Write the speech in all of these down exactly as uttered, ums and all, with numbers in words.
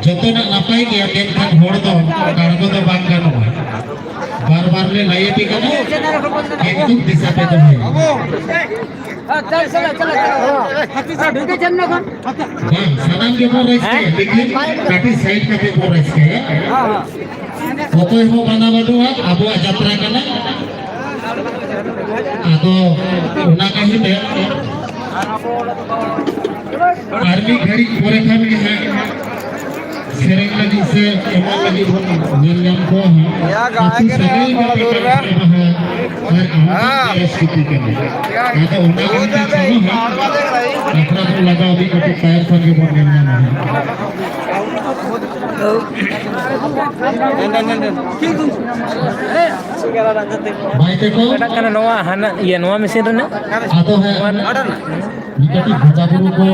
ᱡᱚᱛᱚᱱᱟᱜ ᱱᱟᱯᱟᱭ ᱜᱮᱭᱟ, ᱢᱮᱱᱠᱷᱟᱱ ᱦᱚᱲ ᱫᱚ ᱟᱬᱜᱚ ᱫᱚ ᱵᱟᱝ ᱜᱟᱱᱚᱜᱼᱟ᱾ ᱵᱟᱨ ᱵᱟᱨ ᱞᱮ ᱞᱟᱹᱭ ᱟᱯᱮ ᱠᱟᱱᱟ, ᱠᱤᱱᱛᱩ ᱫᱤᱥᱟᱹ ᱯᱮ ᱫᱚᱦᱚᱭᱟ᱾ ᱵᱟᱝ, ᱥᱟᱱᱟᱢ ᱜᱮᱵᱚᱱ ᱨᱟᱹᱥᱠᱟᱹᱭᱟ, ᱞᱮᱠᱤᱱ ᱠᱟᱹᱴᱤᱡ ᱥᱟᱭᱤᱰ ᱠᱟᱛᱮ ᱵᱚᱱ ᱨᱟᱹᱥᱠᱟᱹᱭᱟ᱾ ᱚᱠᱚᱭ ᱦᱚᱸ ᱵᱟᱫᱷᱟ ᱵᱟᱹᱱᱩᱜᱼᱟ ᱟᱵᱚᱣᱟᱜ ᱡᱟᱛᱨᱟ ᱠᱟᱱᱟ᱾ ᱟᱫᱚ ᱚᱱᱟ ᱠᱟᱹᱦᱤ ᱛᱮ ᱟᱨ ᱢᱤᱫ ᱜᱷᱟᱹᱲᱤᱡ ᱯᱚᱨᱮ ᱠᱷᱟᱱ ᱜᱮ ᱦᱟᱸᱜ ᱥᱮᱨᱮᱧ ᱞᱟᱹᱜᱤᱫ ᱥᱮ ᱮᱢᱚᱱ ᱞᱟᱹᱜᱤᱫ ᱵᱚᱱ ᱧᱮᱞ ᱧᱟᱢ ᱠᱚᱣᱟ ᱦᱟᱸᱜ᱾ ᱟᱹᱛᱩ ᱥᱟᱹᱜᱟᱹᱭ ᱵᱟᱯᱞᱟ ᱠᱟᱱᱟ ᱟᱨ ᱟᱢ ᱫᱚ ᱯᱮᱨᱮᱥ ᱠᱩᱯᱤ ᱠᱟᱱᱟ᱾ ᱟᱫᱚ ᱚᱱᱟ ᱠᱟᱹᱦᱤ ᱛᱮ ᱪᱟᱞᱟᱣ ᱦᱟᱸᱜ ᱟᱠᱷᱲᱟ ᱵᱚᱱ ᱞᱟᱜᱟᱣ ᱢᱤᱫ ᱠᱟᱹᱴᱤᱡ ᱛᱟᱭᱚᱢ ᱠᱷᱚᱱ ᱜᱮᱵᱚᱱ ᱧᱮᱞ ᱧᱟᱢᱟ ᱦᱟᱸᱜ᱾ ᱵᱟᱭ ᱛᱮᱠᱚ ᱚᱠᱟᱴᱟᱜ ᱠᱟᱱᱟ ᱱᱚᱣᱟ? ᱦᱟᱱᱟ ᱤᱭᱟᱹ, ᱱᱚᱣᱟ ᱢᱮᱥᱤᱱ ᱨᱮᱱᱟᱜ? ᱟᱫᱚ ᱦᱮᱸ, ᱱᱚᱣᱟ ᱨᱮᱱᱟᱜ? ᱢᱤᱫ ᱠᱟᱹᱴᱤᱡ ᱵᱚᱸᱜᱟ ᱵᱩᱨᱩ ᱠᱚ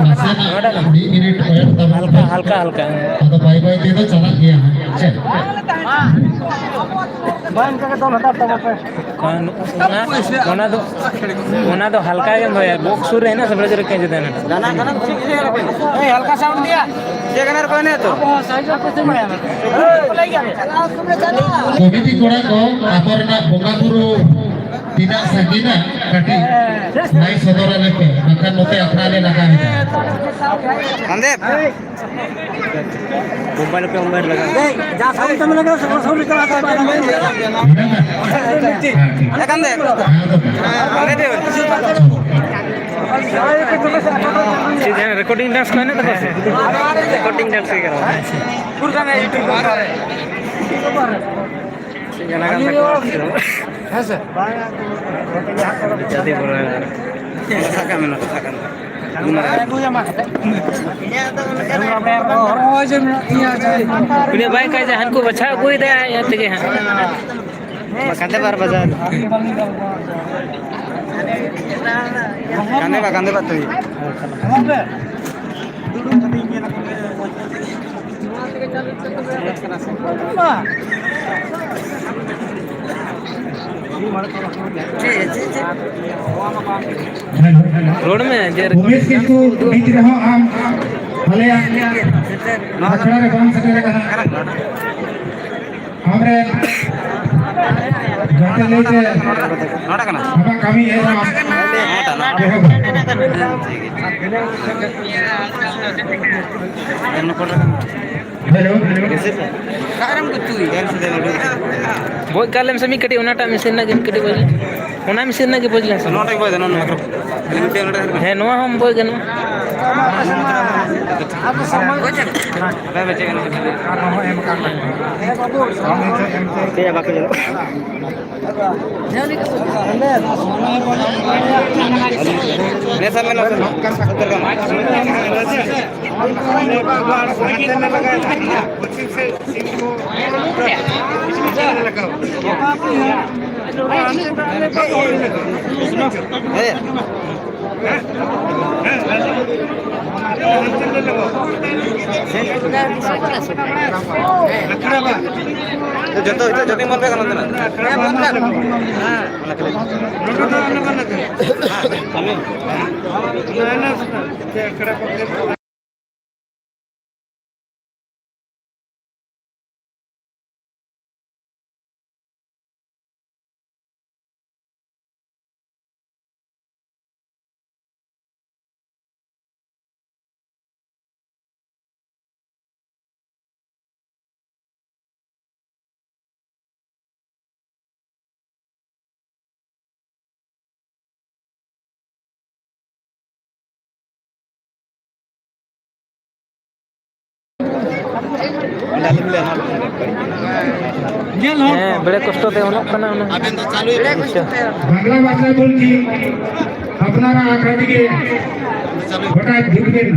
ᱱᱟᱥᱮᱱᱟᱜ ᱱᱚᱣᱟᱴᱟᱜ ᱠᱟᱱᱟ? ᱢᱤᱫ ᱢᱤᱱᱤᱴ ᱠᱚᱭᱚᱜ ᱛᱟᱵᱚᱱ ᱦᱟᱞᱠᱟ, ᱯᱮ᱾ ᱦᱟᱞᱠᱟ, ᱦᱟᱞᱠᱟ᱾ ᱟᱫᱚ ᱵᱟᱭ ᱵᱟᱭ ᱛᱮᱫᱚ ᱪᱟᱞᱟᱜ ᱜᱮᱭᱟ ᱦᱟᱸᱜ᱾ ᱪᱮᱫ? ᱵᱟᱝ, ᱚᱱᱠᱟ ᱜᱮ ᱫᱚᱱ ᱦᱟᱛᱟᱲ ᱛᱟᱵᱚᱱ ᱯᱮ᱾ ᱚᱱᱟ, ᱚᱱᱟ ᱫᱚ, ᱚᱱᱟ ᱫᱚ ᱦᱟᱞᱠᱟ ᱜᱮᱢ ᱫᱚᱦᱚᱭᱟ, ᱵᱚᱠᱥ ᱥᱩᱨ ᱨᱮ ᱦᱮᱱᱟᱜ ᱥᱮ ᱵᱮᱲᱟ ᱪᱮᱫ ᱞᱮᱠᱟ ᱡᱩᱫᱟᱹ ᱦᱮᱱᱟᱜ? ᱦᱟᱞᱠᱟ ᱥᱟᱣᱩᱱᱰ ᱫᱤᱭᱟ᱾ ᱪᱮᱫ ᱠᱟᱱᱟ ᱨᱚᱠᱚᱢ ᱦᱮᱱᱟᱜ ᱛᱚ? ᱠᱚᱢᱤᱴᱤ ᱠᱚᱲᱟ ᱠᱚ, ᱟᱠᱚ ᱨᱮᱱᱟᱜ ᱵᱚᱸᱜᱟ ᱵᱩᱨᱩ ᱛᱤᱱᱟᱹᱜ ᱥᱟᱺᱜᱤᱧᱟ, ᱠᱟᱹᱴᱤᱡ ᱞᱟᱹᱭ ᱥᱚᱫᱚᱨ ᱟᱞᱮ ᱯᱮ, ᱵᱟᱠᱷᱟᱱ ᱱᱚᱛᱮ ᱟᱠᱷᱲᱟ ᱞᱮ ᱞᱟᱜᱟ ᱮᱫᱟ᱾ ᱟᱸᱫᱮ᱾ ᱢᱳᱵᱟᱭᱤᱞ ᱯᱮ ᱢᱳᱵᱟᱭᱤᱞ ᱞᱟᱜᱟᱣ᱾ ᱡᱟ ᱥᱟᱣᱩᱱᱰ ᱛᱟᱢ ᱞᱟᱜᱟᱣ, ᱥᱩᱨ ᱥᱩᱨ ᱨᱮ ᱪᱟᱞᱟᱜ ᱛᱟᱢᱟ᱾ ᱢᱮᱱᱟᱜᱼᱟ? ᱦᱮᱸ, ᱴᱷᱤᱠ᱾ ᱮᱠᱟᱱ ᱫᱮ᱾ ᱦᱮᱸ, ᱟᱫᱚ ᱯᱮ᱾ ᱟᱸᱫᱮ ᱫᱮ᱾ ᱪᱮᱫ ᱡᱟᱦᱟᱸ ᱨᱮᱠᱚᱨᱰᱤᱝ ᱰᱟᱱᱥ ᱠᱚ ᱦᱮᱱᱟᱜ ᱛᱟᱠᱚᱣᱟ ᱥᱮ? ᱨᱮᱠᱚᱨᱰᱤᱝ ᱰᱟᱱᱥ ᱜᱮ ᱠᱟᱱᱟ᱾ ᱯᱩᱨᱟ ᱢᱮ YouTube ᱨᱮ᱾ ᱪᱮᱫ ᱡᱟᱱᱟ ᱠᱟᱱ ᱛᱟᱠᱚᱣᱟ? ᱦᱮᱸ ᱥᱮ? ᱡᱟᱹᱛᱤ ᱯᱩᱨᱟᱹ᱾ ᱥᱟᱵ ᱠᱟᱜ ᱢᱮ, ᱱᱚᱛᱮ ᱥᱟᱵ ᱠᱟᱜ ᱢᱮ᱾ ᱩᱱᱤ ᱵᱟᱭ ᱠᱟᱭ ᱡᱮ ᱦᱟᱱᱠᱩ ᱵᱟᱪᱷᱟᱣ ᱟᱹᱜᱩᱭᱮᱫᱟ, ᱤᱭᱟᱹ ᱛᱮᱜᱮ ᱦᱟᱸᱜ᱾ ᱠᱟᱱᱫᱮ ᱵᱟᱨ ᱵᱟᱡᱟᱨ᱾ ᱠᱟᱱᱫᱮ ᱵᱟ, ᱠᱟᱱᱫᱮ ᱵᱟ ᱛᱩᱭ᱾ ᱨᱚᱲ ᱢᱮ, ᱡᱮ ᱩᱢᱮᱥ ᱠᱤᱥᱠᱩ, ᱱᱤᱛ ᱨᱮᱦᱚᱸ ᱟᱢ ᱟᱞᱮᱭᱟᱜ ᱟᱠᱷᱲᱟ ᱨᱮ ᱵᱟᱝ ᱥᱮᱴᱮᱨ ᱟᱠᱟᱱᱟ᱾ ᱟᱢᱨᱮᱱ ᱜᱟᱛᱮ ᱞᱟᱹᱭᱛᱮ ᱱᱚᱰᱮ ᱠᱟᱱᱟ᱾ ᱟᱢᱟᱜ ᱠᱟᱹᱢᱤ ᱮᱦᱚᱵ ᱢᱟ᱾ ᱦᱮᱸ, ᱴᱟᱱᱟ᱾ ᱮᱦᱚᱵ ᱢᱟ᱾ ᱦᱮᱸ, ᱴᱷᱤᱠ ᱜᱮᱭᱟ᱾ ᱦᱮᱞᱳ᱾ ᱵᱚᱡ ᱠᱟᱜ ᱞᱮᱢ ᱥᱮ ᱢᱤᱫ ᱠᱟᱹᱴᱤᱡ, ᱚᱱᱟᱴᱟᱜ ᱢᱮᱥᱤᱱ ᱨᱮᱱᱟᱜ ᱜᱮ ᱠᱟᱹᱴᱤᱡ ᱵᱚᱡ ᱞᱮᱢ᱾ ᱚᱱᱟ ᱢᱮᱥᱤᱱ ᱨᱮᱱᱟᱜ ᱜᱮ ᱵᱚᱡ ᱞᱮᱢ ᱥᱮ᱾ ᱱᱚᱣᱟᱴᱟᱜ ᱵᱚᱡ ᱫᱟ, ᱱᱚᱣᱟ ᱢᱟᱭᱠᱨᱳ᱾ ᱦᱮᱸ, ᱱᱚᱣᱟ ᱦᱚᱸ ᱵᱚᱡ ᱜᱟᱱᱚᱜᱼᱟ᱾ ᱪᱮᱫ ᱵᱟᱠᱚ ᱧᱮᱞᱚᱜ? ᱱᱮ ᱥᱟᱢ ᱢᱮ, ᱱᱮ ᱥᱟᱢ ᱢᱮ᱾ ᱦᱮᱸ᱾ ᱡᱚᱛᱚ ᱦᱤᱛᱚᱜ ᱡᱚᱛᱚ ᱢᱚᱱ ᱯᱮ ᱜᱟᱱᱚᱜ ᱠᱟᱱᱟ᱾ ᱧᱮᱞ ᱦᱚᱲ ᱦᱮᱸ, ᱠᱚ᱾ ᱵᱮᱲᱮ ᱠᱚᱥᱴᱚ ᱛᱮ ᱚᱞᱚᱜ ᱠᱟᱱᱟ ᱚᱱᱟ᱾ ᱟᱵᱮᱱ ᱫᱚ ᱪᱟᱹᱞᱩᱭ ᱵᱮᱱ᱾ ᱵᱟᱝᱞᱟ ᱵᱷᱟᱥᱟ ᱵᱚᱞ ᱠᱤ ᱟᱯᱱᱟᱨᱟᱜ ᱟᱠᱷᱲᱟ ᱛᱮᱜᱮ ᱜᱚᱴᱟ ᱡᱩᱛ ᱵᱮᱱ᱾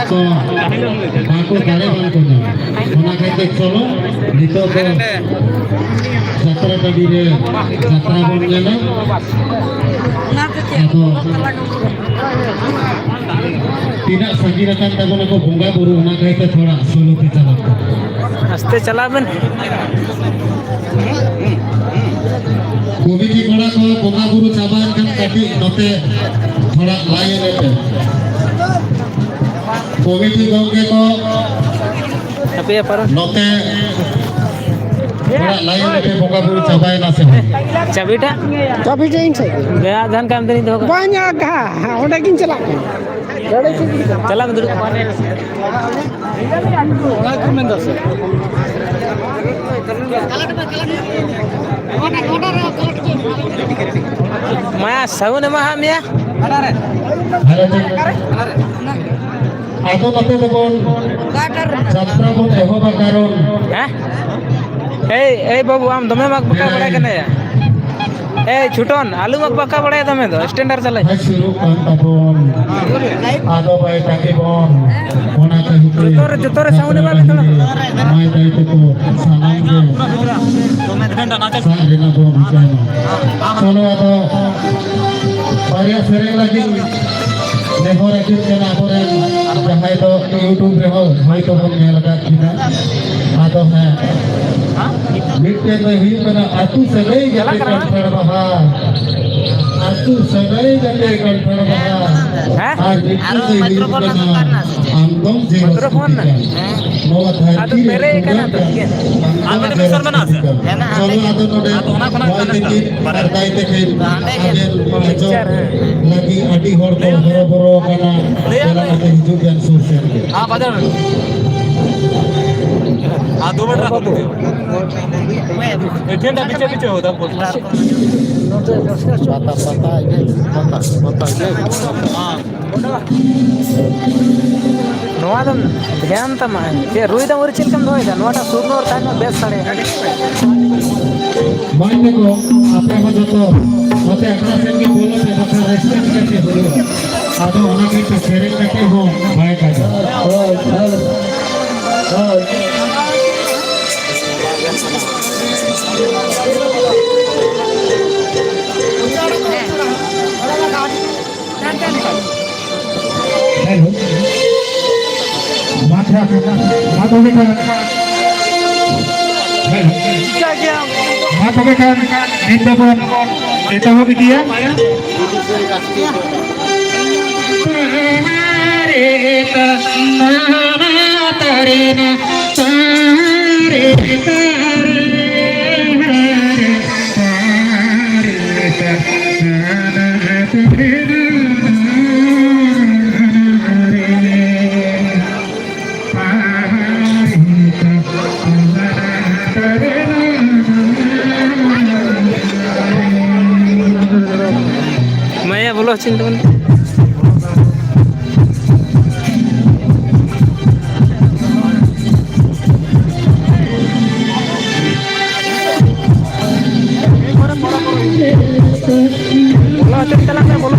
ᱠᱚ ᱵᱟᱠᱚ ᱫᱟᱲᱮ ᱵᱟᱝ ᱠᱚ ᱧᱟᱢᱟ᱾ ᱚᱱᱟ ᱠᱷᱟᱹᱛᱤᱨ ᱪᱚᱞᱚ ᱱᱤᱛᱚᱜ ᱫᱚ ᱡᱟᱛᱨᱟ ᱴᱟᱺᱰᱤ ᱨᱮ ᱡᱟᱛᱨᱟ ᱵᱚᱱ ᱧᱮᱞᱟ᱾ ᱟᱫᱚ ᱛᱤᱱᱟᱹᱜ ᱥᱟᱺᱜᱤᱧ ᱟᱠᱟᱱ ᱛᱟᱵᱚᱱᱟ ᱠᱚ ᱵᱚᱸᱜᱟ ᱵᱩᱨᱩ, ᱚᱱᱟ ᱠᱷᱟᱹᱛᱤᱨ ᱛᱷᱚᱲᱟ ᱥᱳᱞᱳ ᱛᱮ ᱪᱟᱞᱟᱜ ᱠᱟᱱᱟ᱾ ᱟᱥᱛᱮ ᱪᱟᱞᱟᱜ ᱵᱮᱱ᱾ ᱠᱚᱢᱤᱴᱤ ᱠᱚᱲᱟ ᱠᱚ ᱵᱚᱸᱜᱟ ᱵᱩᱨᱩ ᱪᱟᱵᱟᱭᱮᱱ ᱠᱷᱟᱱ ᱠᱟᱹᱴᱤᱡ ᱱᱚᱛᱮ ᱛᱷᱚᱲᱟ ᱞᱟᱭᱤᱱ ᱨᱮ ᱯᱮ᱾ ᱠᱚᱢᱤᱴᱤ ᱜᱚᱢᱠᱮ ᱠᱚ ᱟᱯᱮᱭᱟ ᱯᱟᱨᱚᱢ᱾ ᱱᱚᱛᱮ ᱛᱷᱚᱲᱟ ᱞᱟᱭᱤᱱ ᱨᱮ ᱯᱮ, ᱵᱚᱸᱜᱟ ᱵᱩᱨᱩ ᱪᱟᱵᱟᱭᱮᱱᱟ ᱥᱮ ᱵᱟᱝ? ᱪᱟᱹᱵᱤᱴᱟᱜ? ᱪᱟᱹᱵᱤᱴᱟᱜ ᱤᱧ ᱥᱟᱹᱜᱩᱱ᱾ ᱵᱮᱲᱟ ᱡᱟᱦᱟᱱ ᱠᱟᱹᱢᱤ ᱛᱟᱹᱞᱤᱧ ᱫᱚᱦᱚ ᱠᱟᱜᱼᱟ᱾ ᱵᱟᱝ ᱟᱜᱟ, ᱚᱸᱰᱮ ᱜᱤᱧ ᱪᱟᱞᱟᱜ ᱠᱟᱱᱟ᱾ ᱪᱟᱞᱟᱜ ᱢᱮ, ᱫᱩᱲᱩᱵ᱾ ᱚᱱᱟ ᱜᱮᱠᱚ ᱢᱮᱱ ᱫᱟ ᱥᱮ? ᱢᱟ ᱥᱟᱹᱜᱩᱱ ᱮᱢᱟ ᱦᱟᱜ ᱢᱮᱭᱟ᱾ ᱟᱫᱚ ᱱᱚᱛᱮ ᱫᱚᱵᱚᱱ ᱡᱟᱛᱨᱟ ᱵᱚᱱ ᱮᱦᱚᱵᱟ, ᱠᱟᱨᱚᱱ ᱦᱮᱸ? ᱮᱭ, ᱮᱭ ᱵᱟᱹᱵᱩ, ᱟᱢ ᱫᱚᱢᱮᱢ ᱟᱠ ᱵᱟᱠᱟ ᱵᱟᱲᱟᱭ ᱠᱟᱱᱟ ᱭᱟ᱾ ᱮᱭ ᱪᱷᱩᱴᱚᱱ, ᱟᱞᱚᱢ ᱟᱠ ᱵᱟᱠᱟ ᱵᱟᱲᱟᱭᱟ ᱫᱚᱢᱮ ᱫᱚ, standard ᱪᱟᱞᱟᱜ᱾ ᱦᱮᱡ ᱥᱩᱨᱩᱜ ᱠᱟᱱ ᱛᱟᱵᱚᱱ, ᱟᱫᱚ ᱵᱟᱭ ᱛᱟᱸᱜᱤ ᱵᱚᱱ, ᱚᱱᱟ ᱠᱷᱟᱹᱛᱤᱨ ᱛᱮ ᱡᱚᱛᱚ ᱨᱮ, ᱡᱚᱛᱚ ᱨᱮ sound ᱮᱢᱟᱜ ᱢᱮ ᱛᱷᱚᱲᱟ᱾ ᱢᱟᱹᱭ ᱫᱟᱹᱭ ᱛᱟᱠᱚ ᱥᱟᱱᱟᱢ ᱜᱮ ᱥᱟᱵ ᱨᱮᱱᱟᱜ ᱵᱚᱱ ᱨᱤᱠᱟᱹᱭ ᱢᱟ᱾ ᱪᱚᱞᱚ ᱟᱫᱚ ᱵᱟᱨᱭᱟ ᱥᱮᱨᱮᱧ ᱞᱟᱹᱜᱤᱫ ᱱᱮᱦᱚᱨ ᱟᱹᱠᱤᱱ ᱠᱟᱱᱟ ᱟᱵᱚᱨᱮᱱ ᱡᱟᱦᱟᱸᱭ ᱫᱚ YouTube ᱨᱮᱦᱚᱸ ᱦᱚᱭᱛᱳ ᱵᱚᱱ ᱧᱮᱞ ᱟᱠᱟᱫ ᱠᱤᱱᱟ᱾ ᱟᱫᱚ ᱦᱮᱸ, ᱢᱤᱫᱴᱮᱱ ᱫᱚᱭ ᱦᱩᱭᱩᱜ ᱠᱟᱱᱟ ᱟᱹᱛᱩ ᱥᱟᱹᱜᱟᱹᱭ ᱜᱟᱛᱮ ᱠᱟᱱᱴᱷᱟᱲ ᱵᱟᱦᱟ, ᱟᱹᱛᱩ ᱥᱟᱹᱜᱟᱹᱭ ᱜᱟᱛᱮ ᱠᱟᱱᱴᱷᱟᱲ ᱵᱟᱦᱟ, ᱦᱮᱸ? ᱟᱨ ᱢᱤᱫᱴᱮᱱ ᱫᱚᱭ ᱦᱩᱭᱩᱜ ᱠᱟᱱᱟ ᱟᱢ ᱫᱚᱢ ᱡᱤᱣᱤ ᱢᱟᱭᱠᱨᱳᱯᱷᱳᱱ ᱥᱩᱠᱷᱤ ᱨᱮᱱᱟᱜ? ᱠᱟᱱ᱾ ᱱᱚᱣᱟ ᱫᱷᱟᱹᱨᱛᱤ ᱟᱫᱚ ᱨᱮ ᱯᱮᱨᱮᱡ ᱟᱠᱟᱱᱟ ᱛᱚ, ᱴᱷᱤᱠ ᱜᱮᱭᱟ᱾ ᱟᱨ ᱢᱤᱫᱴᱮᱱ ᱢᱤᱠᱥᱪᱟᱨ ᱢᱮᱱᱟᱜᱼᱟ ᱥᱮ? ᱢᱮᱱᱟᱜᱼᱟ, ᱪᱚᱞᱚ ᱦᱟᱸᱰᱮ ᱟᱫᱚ ᱱᱚᱰᱮ ᱟᱫᱚ ᱚᱱᱟ ᱠᱷᱚᱱᱟᱜ ᱢᱟᱹᱭ ᱠᱟᱱᱮᱠᱴ ᱛᱟᱹᱠᱤᱱ ᱟᱨ ᱫᱟᱹᱭ ᱛᱟᱹᱠᱤᱱ ᱟᱵᱮᱱ ᱟᱸᱡᱚᱢ ᱢᱤᱠᱥᱪᱟᱨ, ᱦᱮᱸ᱾ ᱞᱟᱹᱜᱤᱫ ᱟᱹᱰᱤ ᱦᱚᱲ ᱠᱚ ᱦᱚᱨᱚᱵᱚᱨᱚ ᱟᱠᱟᱱᱟ᱾ ᱞᱟᱹᱭᱟ ᱪᱟᱞᱟᱣ ᱠᱟᱛᱮ ᱦᱤᱡᱩᱜ ᱵᱮᱱ ᱥᱩᱨ ᱥᱮᱫ ᱜᱮ᱾ हाँ, बाजार में। हाँ, दो मिनट रखो। एक घंटा पीछे पीछे होता है। ᱯᱟᱛᱟ, ᱯᱟᱛᱟ, ᱤᱭᱟᱹ, ᱯᱟᱛᱟ, ᱯᱟᱛᱟ, ᱤᱭᱟᱹ᱾ ᱦᱮᱸ᱾ ᱱᱚᱣᱟ ᱫᱚ ᱫᱷᱮᱭᱟᱱ ᱛᱟᱢᱟ, ᱪᱮᱫ ᱨᱩᱭ ᱫᱟᱢ ᱟᱹᱣᱨᱤ ᱪᱮᱫ ᱞᱮᱠᱟᱢ ᱫᱚᱦᱚᱭᱮᱫᱟ? ᱱᱚᱣᱟᱴᱟᱜ ᱥᱩᱨ ᱧᱚᱜ ᱨᱮ ᱛᱟᱦᱮᱱ ᱢᱮ, ᱵᱮᱥ ᱥᱟᱰᱮ᱾ ᱢᱟᱹᱭ ᱛᱟᱠᱚ, ᱟᱯᱮ ᱦᱚᱸ ᱡᱚᱛᱚ ᱱᱚᱛᱮ ᱟᱠᱷᱲᱟ ᱥᱮᱫ ᱜᱮ ᱵᱚᱞᱚ ᱯᱮ, ᱵᱟᱠᱷᱟᱱ ᱨᱟᱹᱥᱠᱟᱹ ᱪᱤᱠᱟᱹᱛᱮ ᱦᱩᱭᱩᱜᱼᱟ? ᱟᱫᱚ ᱚᱱᱟ ᱜᱮ ᱥᱮᱨᱮᱧ ᱠᱟᱛᱮ ᱦᱚᱸ ᱵᱟᱭ ᱠᱟᱡᱟ᱾ ᱦᱳᱭ, ᱦᱳᱭ, ᱦᱳᱭ᱾ ᱦᱮᱞᱳ᱾ ᱢᱟ ᱛᱷᱚᱲᱟ, ᱢᱟ ᱛᱚᱵᱮ ᱠᱷᱟᱱ᱾ ᱦᱮᱞᱳ᱾ ᱢᱟ ᱛᱚᱵᱮ ᱠᱷᱟᱱ, ᱱᱤᱛ ᱫᱚᱵᱚᱱ ᱮᱛᱚᱦᱚᱵ ᱤᱫᱤᱭᱟ᱾ ᱢᱟᱭᱟ ᱵᱚᱞᱚ ᱦᱚᱪᱚᱧ ᱛᱟᱵᱚᱱ᱾ ᱵᱚᱞᱚ ᱦᱚᱪᱚᱧ ᱛᱟᱞᱟᱝ ᱢᱮ, ᱵᱚᱞᱚ᱾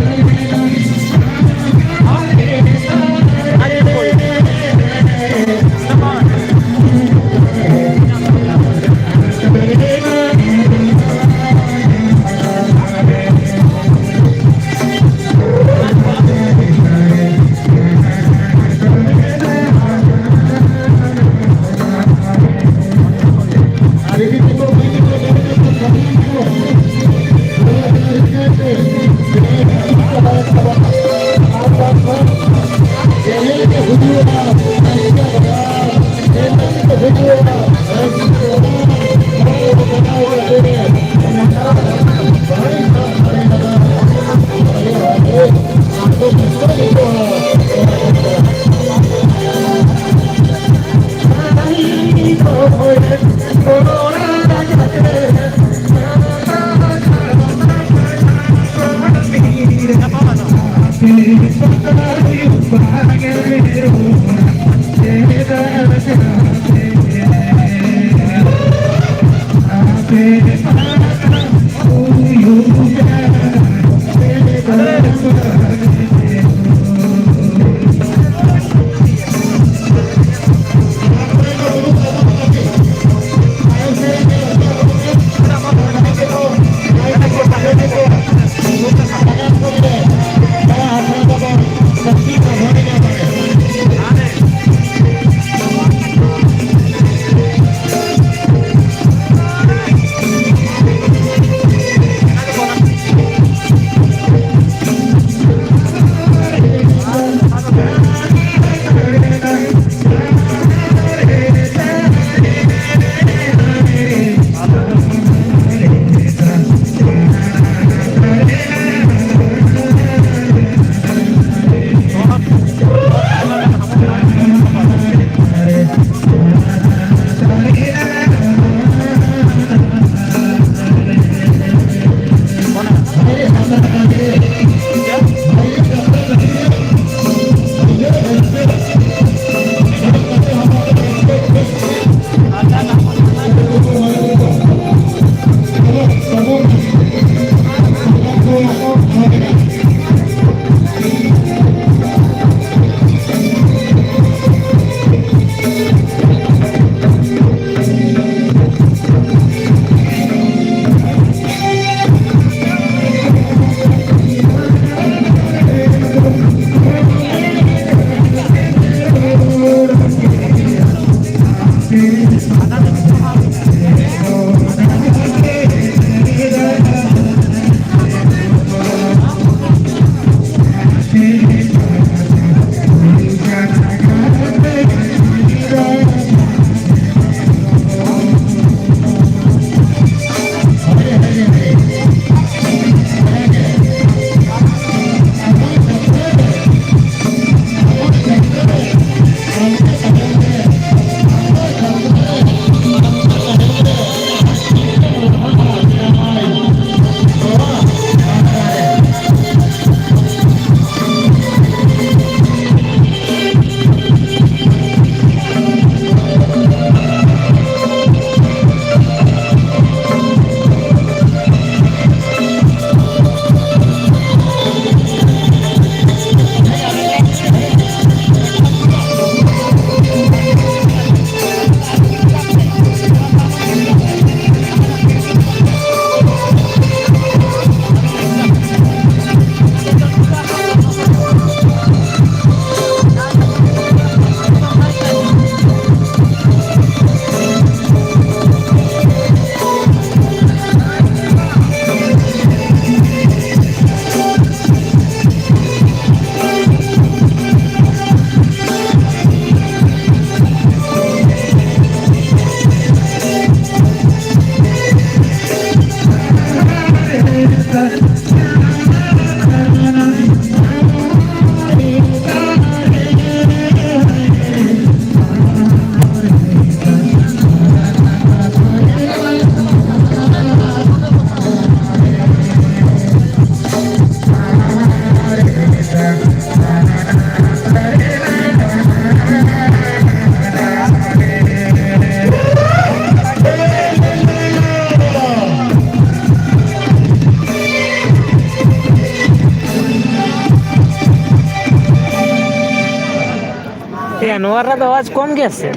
ᱮᱭᱟ, ᱱᱚᱣᱟ ᱨᱮᱫᱚ ᱟᱣᱟᱡᱽ ᱠᱚᱢ ᱜᱮᱭᱟ ᱥᱮ?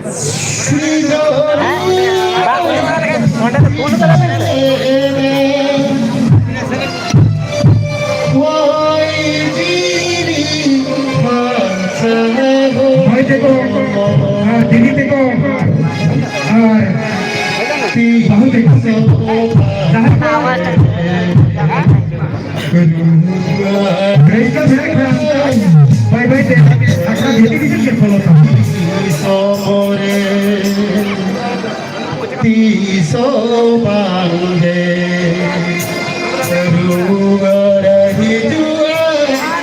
ᱦᱮᱸ? ᱵᱟᱝ, ᱚᱸᱰᱮ ᱫᱚ ᱯᱷᱩᱞ ᱠᱟᱫᱟ ᱵᱮᱱ ᱥᱮ? ᱵᱷᱟᱹᱭ ᱛᱟᱠᱚ ᱟᱨ ᱫᱤᱫᱤ ᱛᱟᱠᱚ ᱟᱨ ᱵᱟᱹᱦᱩ ᱛᱮᱠᱚ ᱥᱮ ᱰᱟᱦᱟᱨ ᱠᱚ ᱵᱨᱮᱠ ᱠᱚ ᱵᱨᱮᱠ ᱠᱷᱟᱱ ᱵᱟᱭ ᱵᱟᱭ ᱛᱮ ᱟᱠᱷᱲᱟ ᱵᱷᱤᱛᱤᱨ ᱵᱷᱤᱛᱤᱨ ᱜᱮ ᱯᱷᱚᱞᱚ ᱛᱟᱵᱚᱱ᱾ ᱛᱤᱥ ᱦᱚᱸ ᱵᱟᱝᱜᱮ ᱨᱩᱣᱟᱹᱲ ᱦᱤᱡᱩᱜᱼᱟ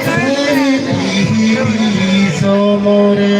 ᱫᱷᱟᱹᱨᱛᱤ ᱫᱤᱥᱚᱢ ᱨᱮ᱾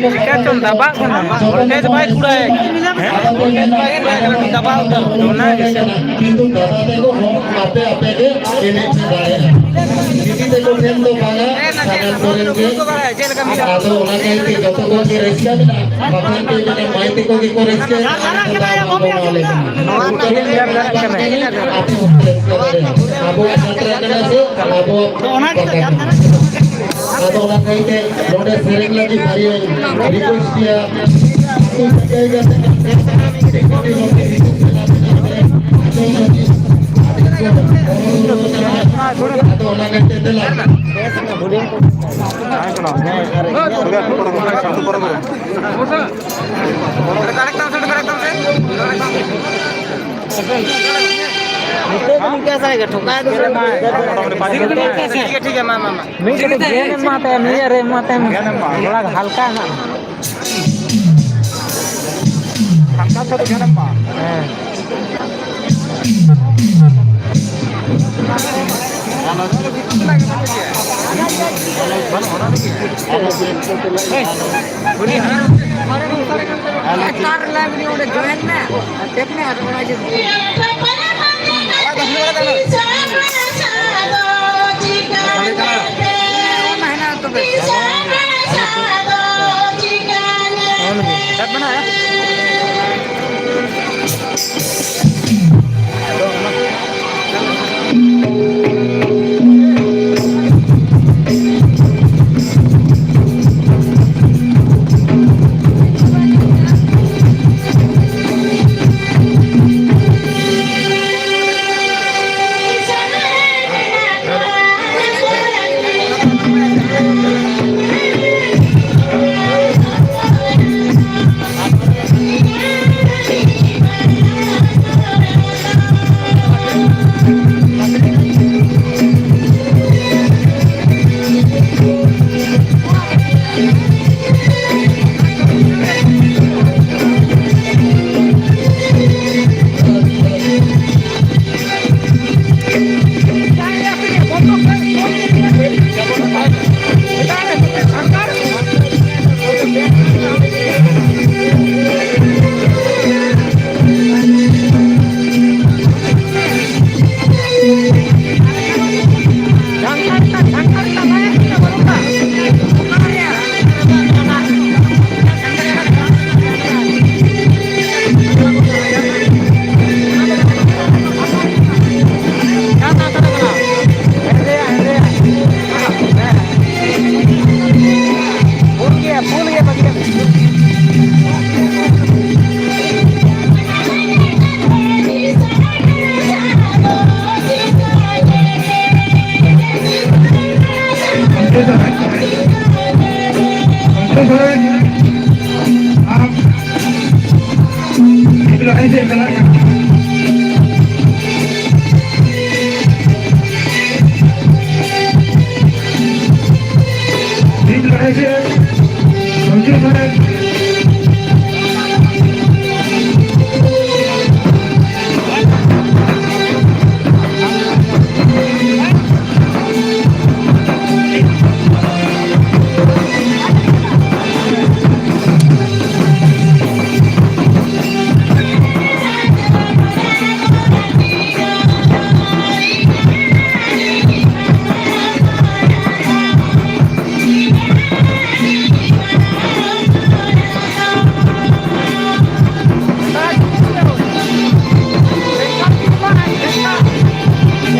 ᱪᱤᱠᱟ ᱪᱚᱢ ᱫᱟᱵᱟᱜ ᱠᱟᱱᱟ? ᱵᱷᱳᱞᱴᱮᱡᱽ ᱵᱟᱭ ᱠᱩᱲᱟᱹᱭ᱾ ᱦᱮᱸ? ᱵᱷᱳᱞᱴᱮᱡᱽ ᱵᱟᱭ ᱠᱩᱲᱟᱹᱭ, ᱫᱟᱵᱟᱣ ᱩᱛᱟᱹᱨ᱾ ᱚᱱᱟ ᱜᱮᱥᱮ᱾ ᱠᱤᱱᱛᱩ ᱫᱟᱫᱟ ᱛᱟᱠᱚ ᱦᱚᱸ ᱟᱯᱮ ᱟᱯᱮ ᱜᱮ ᱮᱱᱮᱡ ᱯᱮ ᱫᱟᱲᱮᱭᱟᱜᱼᱟ᱾ ᱫᱤᱫᱤ ᱛᱟᱠᱚ ᱴᱷᱮᱱ ᱫᱚ ᱵᱟᱝᱟ, ᱥᱟᱱᱟᱢ ᱠᱚᱨᱮᱱ ᱜᱮ᱾ ᱟᱫᱚ ᱚᱱᱟ ᱠᱟᱭᱛᱮ ᱡᱚᱛᱚ ᱠᱚ ᱜᱮ ᱨᱟᱹᱥᱠᱟᱹ ᱢᱮᱱᱟᱜᱼᱟ᱾ ᱵᱟᱠᱷᱟᱱ ᱯᱮ ᱢᱮᱱᱟ, ᱢᱟᱹᱭ ᱛᱟᱠᱚ ᱜᱮᱠᱚ ᱨᱟᱹᱥᱠᱟᱹ, ᱟᱫᱚ ᱫᱟᱜ ᱵᱟᱠᱚ ᱮᱢᱟ ᱞᱮ ᱠᱟᱱᱟ᱾ ᱱᱚᱣᱟ ᱫᱚ ᱟᱯᱮ ᱦᱚᱸᱯᱮ ᱨᱟᱹᱥᱠᱟᱹ ᱫᱟᱲᱮᱭᱟᱜᱼᱟ᱾ ᱟᱵᱚᱣᱟᱜ ᱡᱟᱛᱨᱟ ᱠᱟᱱᱟ ᱥᱮ, ᱟᱵᱚᱣᱟᱜ ᱯᱟᱛᱟ ᱠᱟᱱᱟ᱾ ᱟᱫᱚ ᱚᱱᱟ ᱠᱷᱟᱹᱛᱤᱨ ᱱᱚᱰᱮ ᱥᱮᱨᱮᱧ ᱞᱟᱹᱜᱤᱫ ᱵᱟᱨᱭᱟᱧ request ᱜᱮᱭᱟ᱾ ᱟᱫᱚ ᱚᱱᱟ ᱠᱷᱟᱹᱛᱤᱨ ᱫᱮᱞᱟ᱾ ᱱᱤᱛᱚᱜ ᱫᱚ ᱱᱤᱝᱠᱟᱹ ᱥᱟᱭ ᱜᱮ ᱴᱷᱚᱠᱟᱭ ᱫᱚ ᱥᱮ᱾ ᱴᱷᱤᱠ ᱜᱮᱭᱟ, ᱴᱷᱤᱠ ᱜᱮᱭᱟ, ᱢᱟ, ᱢᱟ, ᱢᱟ᱾ ᱢᱤᱫ ᱠᱟᱹᱴᱤᱡ ᱜᱮᱱ ᱮᱢᱟ ᱛᱟᱭᱟ, ᱱᱤᱭᱟᱹ ᱨᱮ ᱮᱢᱟ ᱛᱟᱭᱟ, ᱛᱷᱚᱲᱟ ᱦᱟᱞᱠᱟ ᱦᱟᱸᱜ᱾ ᱦᱟᱞᱠᱟ ᱛᱮ ᱜᱮᱱ ᱮᱢᱟ᱾ ᱦᱮᱸ᱾ ᱚᱸᱰᱮ join ᱢᱮ᱾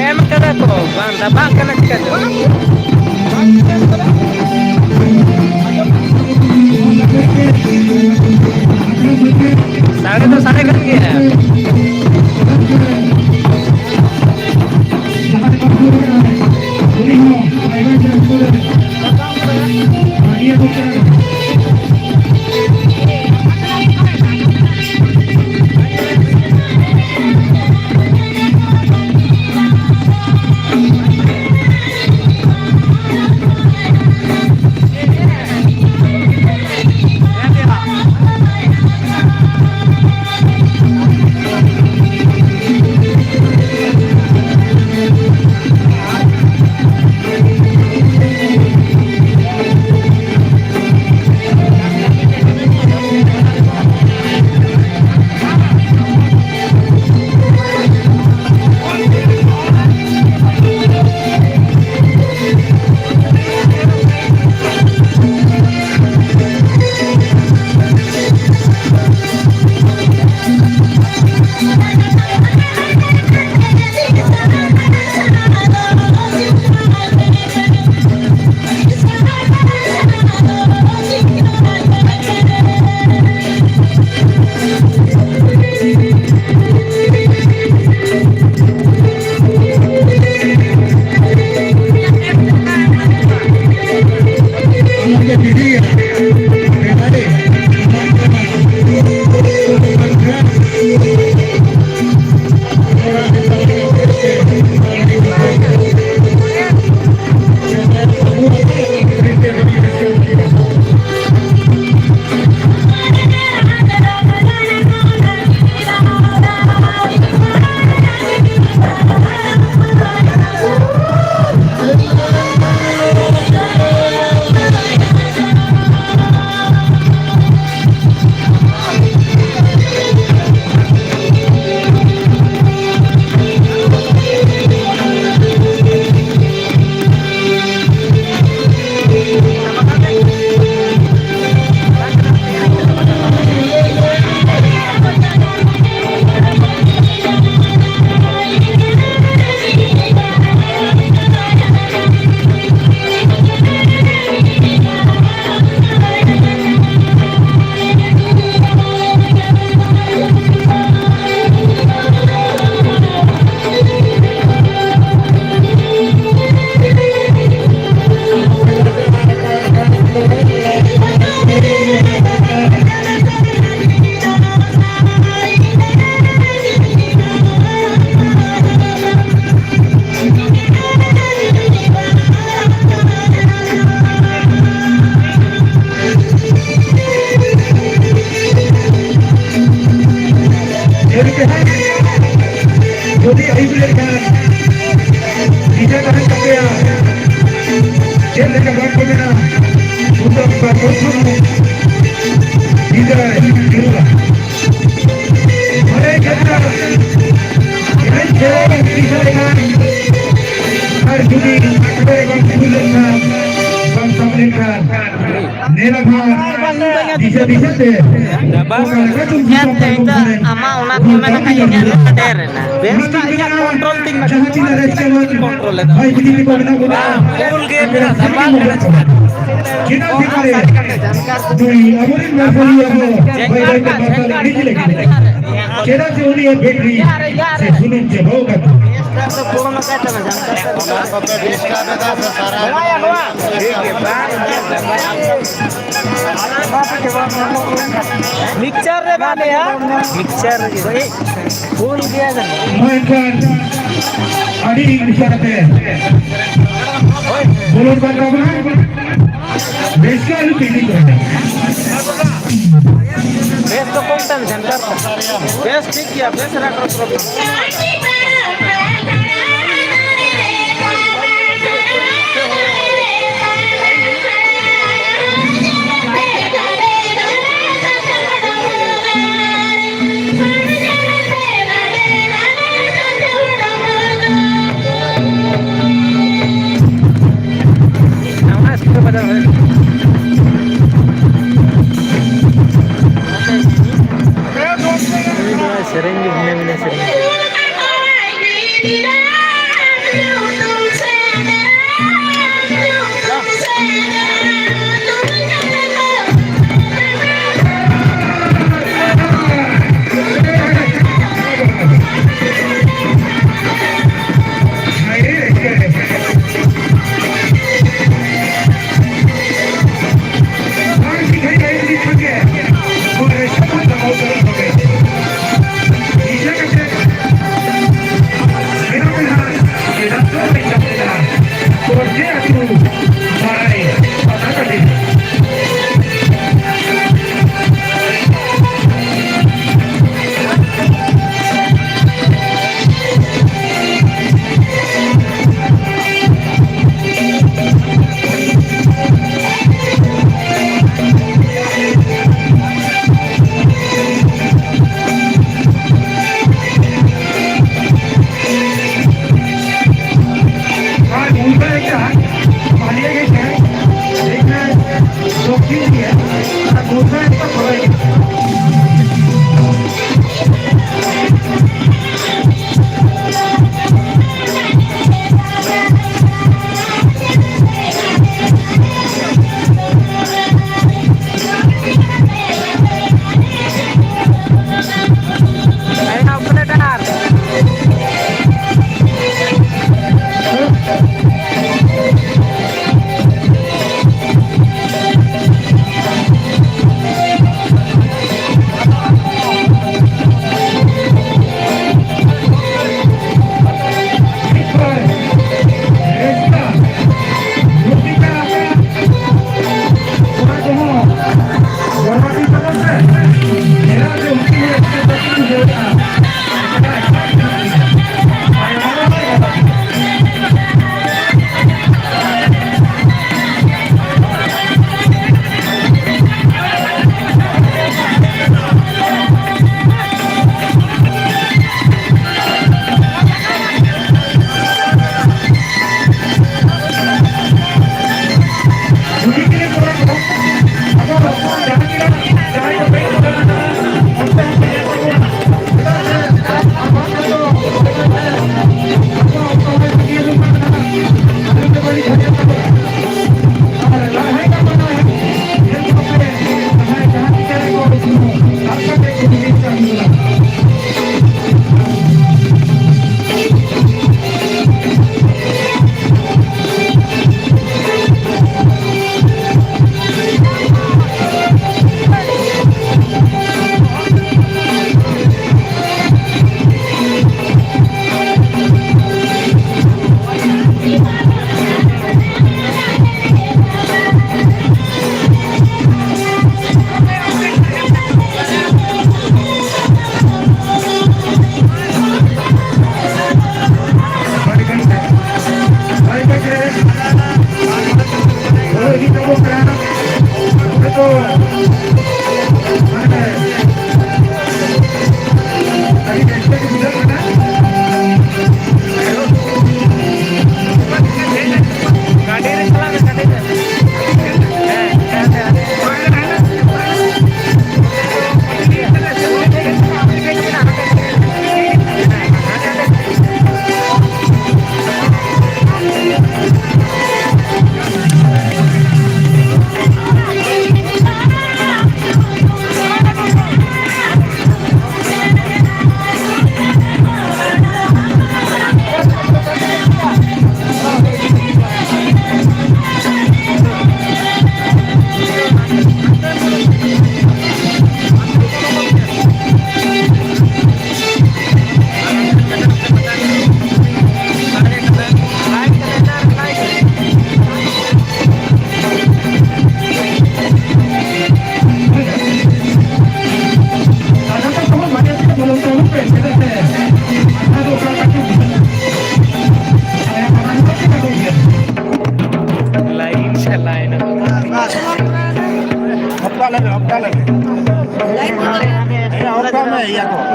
ᱮᱢ ᱠᱟᱫᱟ ᱠᱚ, ᱵᱟᱝ ᱫᱟᱵᱟᱜ ᱠᱟᱱᱟ ᱪᱤᱠᱟᱹᱛᱮ? ᱥᱟᱰᱮ ᱫᱚ ᱥᱟᱰᱮ ᱠᱟᱱ ᱜᱮᱭᱟ᱾ ᱵᱤᱡᱚᱭ ᱛᱟᱦᱮᱱ ᱛᱟᱯᱮᱭᱟ᱾ ᱪᱮᱫ ᱞᱮᱠᱟ ᱵᱟᱝ ᱠᱚ ᱢᱮᱱᱟ, ᱥᱩᱛᱟᱹᱢ ᱵᱟ ᱯᱨᱚᱛᱷᱚᱢ ᱵᱤᱡᱚᱭ ᱵᱤᱨᱞᱟ᱾ ᱢᱟᱨᱮ ᱠᱟᱛᱷᱟ, ᱮᱱᱮᱡ ᱥᱮᱨᱮᱧ ᱫᱤᱥᱟᱹ ᱞᱮᱠᱷᱟᱱ ᱟᱨ ᱡᱩᱫᱤ ᱟᱠᱷᱲᱟ ᱨᱮ ᱵᱟᱢ ᱥᱩᱨ ᱞᱮᱱᱠᱷᱟᱱ, ᱵᱟᱢ ᱥᱟᱵ ᱞᱮᱱᱠᱷᱟᱱ, ᱱᱮᱞᱟ ᱵᱷᱟᱨ ᱫᱤᱥᱟᱹ ᱫᱤᱥᱟᱹ ᱛᱮ ᱚᱠᱟ ᱞᱮᱠᱟ ᱪᱚᱝ ᱧᱮᱞ ᱛᱮ ᱤᱧ ᱫᱚ ᱟᱢᱟᱜ ᱚᱱᱟ ᱠᱚ ᱢᱮᱱ ᱠᱟᱛᱮ ᱤᱧᱟᱹᱜ ᱫᱚ ᱰᱷᱮᱨ ᱮᱱᱟ᱾ ᱵᱮᱥ ᱴᱷᱤᱠ ᱤᱧᱟᱹᱜ ᱠᱚᱱᱴᱨᱳᱞ ᱛᱤᱧ ᱢᱮ᱾ ᱡᱟᱦᱟᱸ ᱛᱤᱱᱟᱹᱜ ᱨᱟᱹᱥᱠᱟᱹ ᱢᱟᱱ ᱠᱚᱱᱴᱨᱳᱞ ᱮᱫᱟ᱾ ᱵᱷᱟᱭ ᱵᱤᱴᱤ ᱛᱟᱠᱚ ᱢᱮᱱᱟᱜ ᱵᱚᱱᱟ, ᱵᱟᱝ, ᱩᱞ ᱜᱮ ᱟᱯᱮ ᱢᱮᱱᱟᱜ ᱥᱟᱱᱟᱢ ᱛᱟᱢᱟ᱾ ᱠᱚ ᱢᱮᱱᱟᱜ ᱵᱚᱱᱟ᱾ ᱪᱮᱫᱟᱜ ᱥᱮ ᱯᱟᱞᱮ ᱱᱩᱭ ᱟᱵᱚᱨᱮᱱ ᱢᱟᱨᱥᱟᱞᱤᱭᱟᱹ ᱟᱵᱚ ᱵᱟᱹᱭ ᱵᱟᱹᱭ ᱛᱮ ᱢᱟᱨᱥᱟᱞ ᱤᱫᱤ ᱞᱟᱹᱜᱤᱫ᱾ ᱪᱮᱫᱟᱜ ᱥᱮ ᱩᱱᱤᱭᱟᱜ ᱵᱮᱴᱨᱤ ᱥᱮ ᱥᱩᱱᱩᱢ ᱪᱟᱵᱟᱣ ᱟᱠᱟᱱ ᱛᱟᱭᱟ᱾ ᱚᱱᱟ ᱠᱚᱯᱮ ᱰᱤᱥᱴᱟᱨᱵ ᱮᱫᱟ ᱥᱮ ᱥᱟᱨᱟ ᱵᱚᱱᱟ? ᱢᱤᱠᱥᱪᱟᱨ ᱨᱮ ᱵᱟᱝ ᱞᱟᱹᱭᱟ, ᱢᱤᱠᱥᱪᱟᱨ ᱨᱮᱜᱮ᱾ ᱯᱷᱩᱞ ᱜᱮᱭᱟ ᱡᱟᱹᱱᱤᱡ᱾ ᱢᱟ ᱮᱱᱠᱷᱟᱱ ᱟᱹᱰᱤ ᱩᱥᱟᱹᱨᱟ ᱛᱮ ᱵᱚᱞᱚᱱ ᱵᱟᱝ ᱛᱟᱵᱚᱱᱟ᱾ ᱵᱮᱥ ᱜᱮ ᱟᱞᱚ ᱯᱮ ᱤᱫᱤ ᱠᱚᱣᱟ᱾ ᱵᱮᱥ ᱫᱚ ᱠᱚᱢ ᱴᱟᱭᱤᱢ ᱥᱮᱱᱴᱟᱨ ᱠᱚ᱾ ᱵᱮᱥ ᱴᱷᱤᱠ ᱜᱮᱭᱟ, ᱵᱮᱥ ᱨᱟᱠᱷᱟ ᱯᱨᱚᱵᱞᱮᱢ᱾ ᱥᱮᱨᱮᱧ ᱜᱮ ᱵᱷᱤᱱᱟᱹ ᱵᱷᱤᱱᱟᱹ ᱥᱮᱨᱮᱧ᱾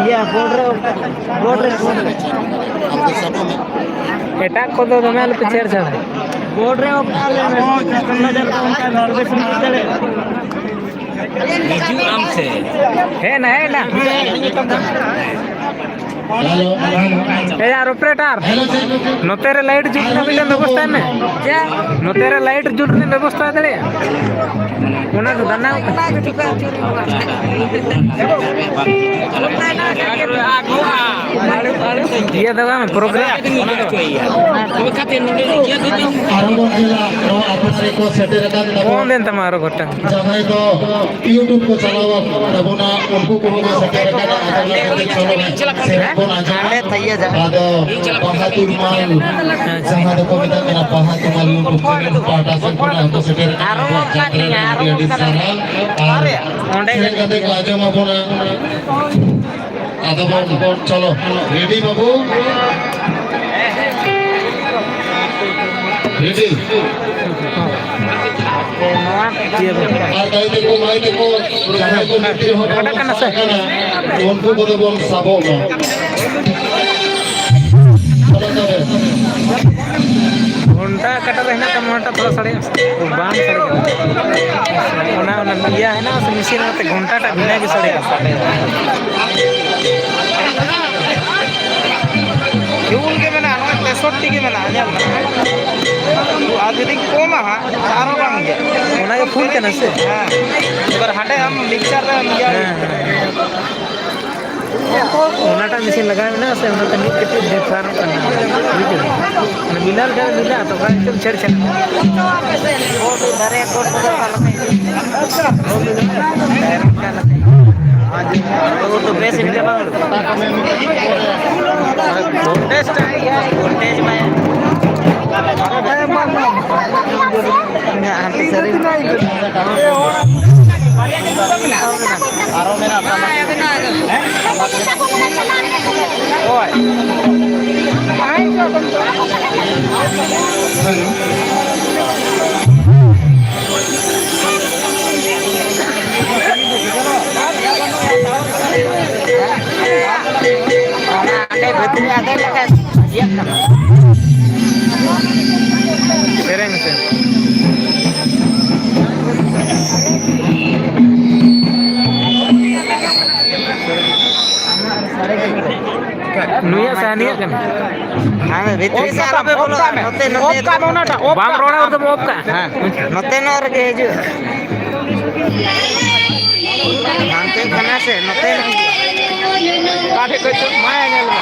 ᱤᱭᱟᱹ, ᱵᱳᱨᱰ ᱨᱮ, ᱵᱳᱨᱰ ᱨᱮ, ᱵᱳᱨᱰ ᱨᱮ᱾ ᱮᱴᱟᱜ ᱠᱚᱫᱚ ᱫᱚᱢᱮ ᱟᱞᱚᱯᱮ ᱪᱷᱮᱲ ᱪᱷᱟᱲᱟ᱾ ᱵᱳᱨᱰ ᱨᱮ ᱚᱠᱟ ᱨᱮ ᱚᱱᱠᱟ ᱱᱟᱨᱵᱷᱟᱥ ᱮᱢ ᱵᱩᱡᱽ ᱫᱟᱲᱮᱭᱟᱜᱼᱟ᱾ ᱦᱤᱡᱩᱜ ᱟᱢ ᱥᱮ? ᱦᱮᱡ ᱱᱟ, ᱦᱮᱡ ᱱᱟ᱾ ᱮ ᱭᱟᱨ ᱚᱯᱟᱨᱮᱴᱟᱨ, ᱱᱚᱛᱮ ᱨᱮ ᱞᱟᱭᱤᱴ ᱡᱩᱞ ᱨᱮᱱᱟᱜ ᱢᱤᱫᱴᱮᱱ ᱵᱮᱵᱚᱥᱛᱷᱟᱭ ᱢᱮ᱾ ᱱᱚᱛᱮ ᱨᱮ ᱞᱟᱭᱤᱴ ᱡᱩᱞ ᱨᱮᱱᱟᱜ ᱵᱮᱵᱚᱥᱛᱷᱟ ᱫᱟᱲᱮᱭᱟᱜᱼᱟ? ᱚᱱᱟ ᱫᱚ ᱫᱟᱱᱟ᱾ ᱤᱭᱟᱹ ᱫᱚ ᱵᱟᱝ, ᱯᱨᱳᱜᱨᱟᱢ᱾ ᱟᱨᱚ ᱵᱚᱱ ᱧᱮᱞᱟ, ᱱᱚᱣᱟ ᱟᱯᱱᱟᱨ ᱠᱚ ᱥᱮᱴᱮᱨ ᱟᱠᱟᱱ ᱛᱟᱵᱚᱱᱟ᱾ ᱵᱚᱱᱫ ᱮᱱ ᱛᱟᱢᱟ ᱟᱨᱚ ᱜᱚᱴᱟ᱾ ᱡᱟᱦᱟᱸᱭ ᱫᱚ YouTube ᱠᱚ ᱪᱟᱞᱟᱣ ᱟᱠᱟᱱ ᱛᱟᱵᱚᱱᱟ, ᱩᱱᱠᱩ ᱠᱚᱦᱚᱸ ᱠᱚ ᱥᱮᱴᱮᱨ ᱟᱠᱟᱱᱟ᱾ ᱟᱫᱚ ᱚᱱᱟ ᱠᱷᱟᱹᱛᱤᱨ ᱪᱚᱞᱚ ᱥᱮᱨᱮᱧ ᱵᱚᱱ ᱟᱸᱡᱚᱢᱟ᱾ ᱟᱫᱚ ᱵᱟᱦᱟ ᱛᱩᱨᱢᱟᱞ, ᱡᱟᱦᱟᱸ ᱫᱚᱠᱚ ᱢᱮᱛᱟᱜ ᱠᱟᱱᱟ ᱵᱟᱦᱟ ᱛᱩᱨᱢᱟᱞ YouTube channel ᱯᱟᱦᱴᱟ ᱥᱮᱫ ᱠᱷᱚᱱᱟᱜ ᱦᱚᱸᱠᱚ ᱥᱮᱴᱮᱨ ᱟᱠᱟᱱᱟ᱾ ᱟᱨᱚ ᱟᱵᱚᱣᱟᱜ ᱡᱟᱛᱨᱟ ᱨᱮ ᱟᱹᱰᱤ ᱟᱹᱰᱤ ᱥᱟᱨᱦᱟᱣ᱾ ᱟᱨ ᱚᱸᱰᱮ ᱥᱮᱱ ᱠᱟᱛᱮ ᱠᱚ ᱟᱸᱡᱚᱢ ᱟᱵᱚᱱᱟ᱾ ᱟᱫᱚ ᱵᱚᱱ, ᱵᱚᱱ, ᱪᱚᱞᱚ, ᱨᱮᱰᱤ ᱵᱟᱹᱵᱩ? ᱨᱮᱰᱤ? ᱟᱨ ᱫᱟᱹᱭ ᱛᱟᱠᱚ, ᱢᱟᱹᱭ ᱛᱟᱠᱚ, ᱡᱟᱦᱟᱸᱭ ᱠᱚ ᱵᱷᱤᱛᱤᱨ ᱦᱚᱸ ᱵᱟᱵᱚᱱ ᱥᱟᱵ ᱠᱟᱱᱟ, ᱩᱱᱠᱩ ᱠᱚᱫᱚ ᱵᱚᱱ ᱥᱟᱵᱚᱜ ᱢᱟ᱾ ᱪᱚᱞᱚ ᱛᱚᱵᱮ᱾ ᱜᱷᱚᱱᱴᱟ ᱚᱠᱟᱴᱟᱜ ᱨᱮ ᱦᱮᱱᱟᱜ ᱛᱟᱢᱟ, ᱚᱱᱟᱴᱟᱜ ᱛᱷᱚᱲᱟ ᱥᱟᱰᱮ ᱢᱮ᱾ ᱵᱟᱝ ᱥᱟᱰᱮ ᱠᱟᱱᱟ᱾ ᱚᱱᱟ, ᱚᱱᱟ ᱤᱭᱟᱹ ᱦᱮᱱᱟᱜᱼᱟ ᱥᱮ, ᱢᱮᱥᱤᱱ ᱚᱱᱟᱛᱮ ᱜᱷᱚᱱᱴᱟᱴᱟᱜ ᱵᱷᱤᱱᱟᱹ ᱜᱮ ᱥᱟᱰᱮ ᱠᱟᱱᱟ᱾ ᱯᱷᱤᱭᱩᱞ ᱜᱮ ᱢᱮᱱᱟᱜᱼᱟ, ᱱᱚᱜᱼᱚᱭ ᱛᱮᱥᱚᱴᱴᱤ ᱜᱮ ᱢᱮᱱᱟᱜᱼᱟ, ᱧᱮᱞ ᱢᱮ᱾ ᱟᱨ ᱡᱩᱫᱤᱧ ᱠᱚᱢᱟ ᱦᱟᱸᱜ, ᱟᱨᱦᱚᱸ ᱵᱟᱝ ᱤᱭᱟᱹᱜᱼᱟ᱾ ᱚᱱᱟ ᱜᱮ ᱯᱷᱩᱞ ᱠᱟᱱᱟ ᱥᱮ? ᱦᱮᱸ᱾ ᱮᱵᱟᱨ ᱦᱟᱸᱰᱮ ᱟᱢ ᱢᱤᱠᱥᱪᱟᱨ ᱨᱮ ᱤᱭᱟᱹ ᱦᱮᱸ, ᱦᱮᱸ᱾ ᱚᱱᱟᱴᱟᱜ ᱢᱮᱥᱤᱱ ᱞᱟᱜᱟᱣ ᱢᱮᱱᱟᱜᱼᱟ ᱥᱮ, ᱚᱱᱟᱛᱮ ᱢᱤᱫ ᱠᱟᱹᱴᱤᱡ ᱰᱤᱯᱷᱟᱨᱮᱱᱴ ᱠᱟᱱᱟ, ᱵᱩᱡᱷᱟᱹᱣ? ᱢᱟᱱᱮ ᱢᱤᱞᱟᱨ ᱠᱷᱟᱱ ᱢᱤᱞᱟᱜᱼᱟ, ᱛᱚ ᱚᱠᱟ ᱦᱤᱥᱟᱹᱵ ᱪᱷᱮᱲ ᱪᱷᱟᱲ᱾ ᱛᱚ ᱵᱮᱥ ᱤᱱᱠᱟᱹ ᱵᱟᱝ ᱩᱰᱩᱠᱚᱜ ᱠᱟᱱᱟ᱾ ᱵᱷᱳᱞᱴᱮᱡᱽ ᱴᱟᱜ ᱜᱮᱭᱟ, ᱵᱷᱳᱞᱴᱮᱡᱽ ᱢᱟ᱾ ᱦᱟᱱᱛᱮ ᱥᱟᱹᱨᱤ᱾ ᱟᱨᱚ ᱢᱮᱱᱟᱜ ᱛᱟᱢᱟ᱾ ᱦᱳᱭ᱾ ᱦᱮᱞᱳ᱾ ᱵᱟᱹᱛᱤᱞ ᱟᱫᱮᱨ ᱞᱮᱠᱷᱟᱱ ᱤᱭᱟᱹᱜ ᱠᱟᱱᱟ᱾ ᱥᱮᱨᱮᱧ ᱢᱮᱥᱮ᱾ ᱱᱩᱭᱟᱜ ᱥᱮ ᱦᱟᱹᱱᱤᱭᱟᱜ ᱠᱟᱱᱟ? ᱦᱮᱸ, ᱵᱷᱤᱛᱨᱤ ᱥᱮᱫ ᱟᱞᱚ ᱯᱮ ᱵᱚᱞᱚᱜᱼᱟ᱾ ᱱᱚᱛᱮ, ᱱᱚᱛᱮ ᱚᱯᱷ ᱠᱟᱜ ᱢᱮ ᱚᱱᱟᱴᱟᱜ, ᱚᱯᱷ ᱵᱟᱢ ᱠᱟᱜ ᱨᱚᱲᱟ, ᱢᱮ᱾ ᱮᱠᱫᱚᱢ ᱚᱯᱷ ᱠᱟᱜ᱾ ᱦᱮᱸ, ᱱᱚᱛᱮ ᱱᱚᱜ ᱨᱮᱜᱮ ᱦᱤᱡᱩᱜ᱾ ᱦᱟᱱᱛᱮ ᱠᱟᱱᱟ ᱥᱮ, ᱱᱚᱛᱮ᱾ ᱚᱠᱟ ᱴᱷᱮᱡ ᱠᱷᱚᱡ ᱪᱚ ᱢᱟᱭᱟ ᱧᱮᱞ ᱢᱮ᱾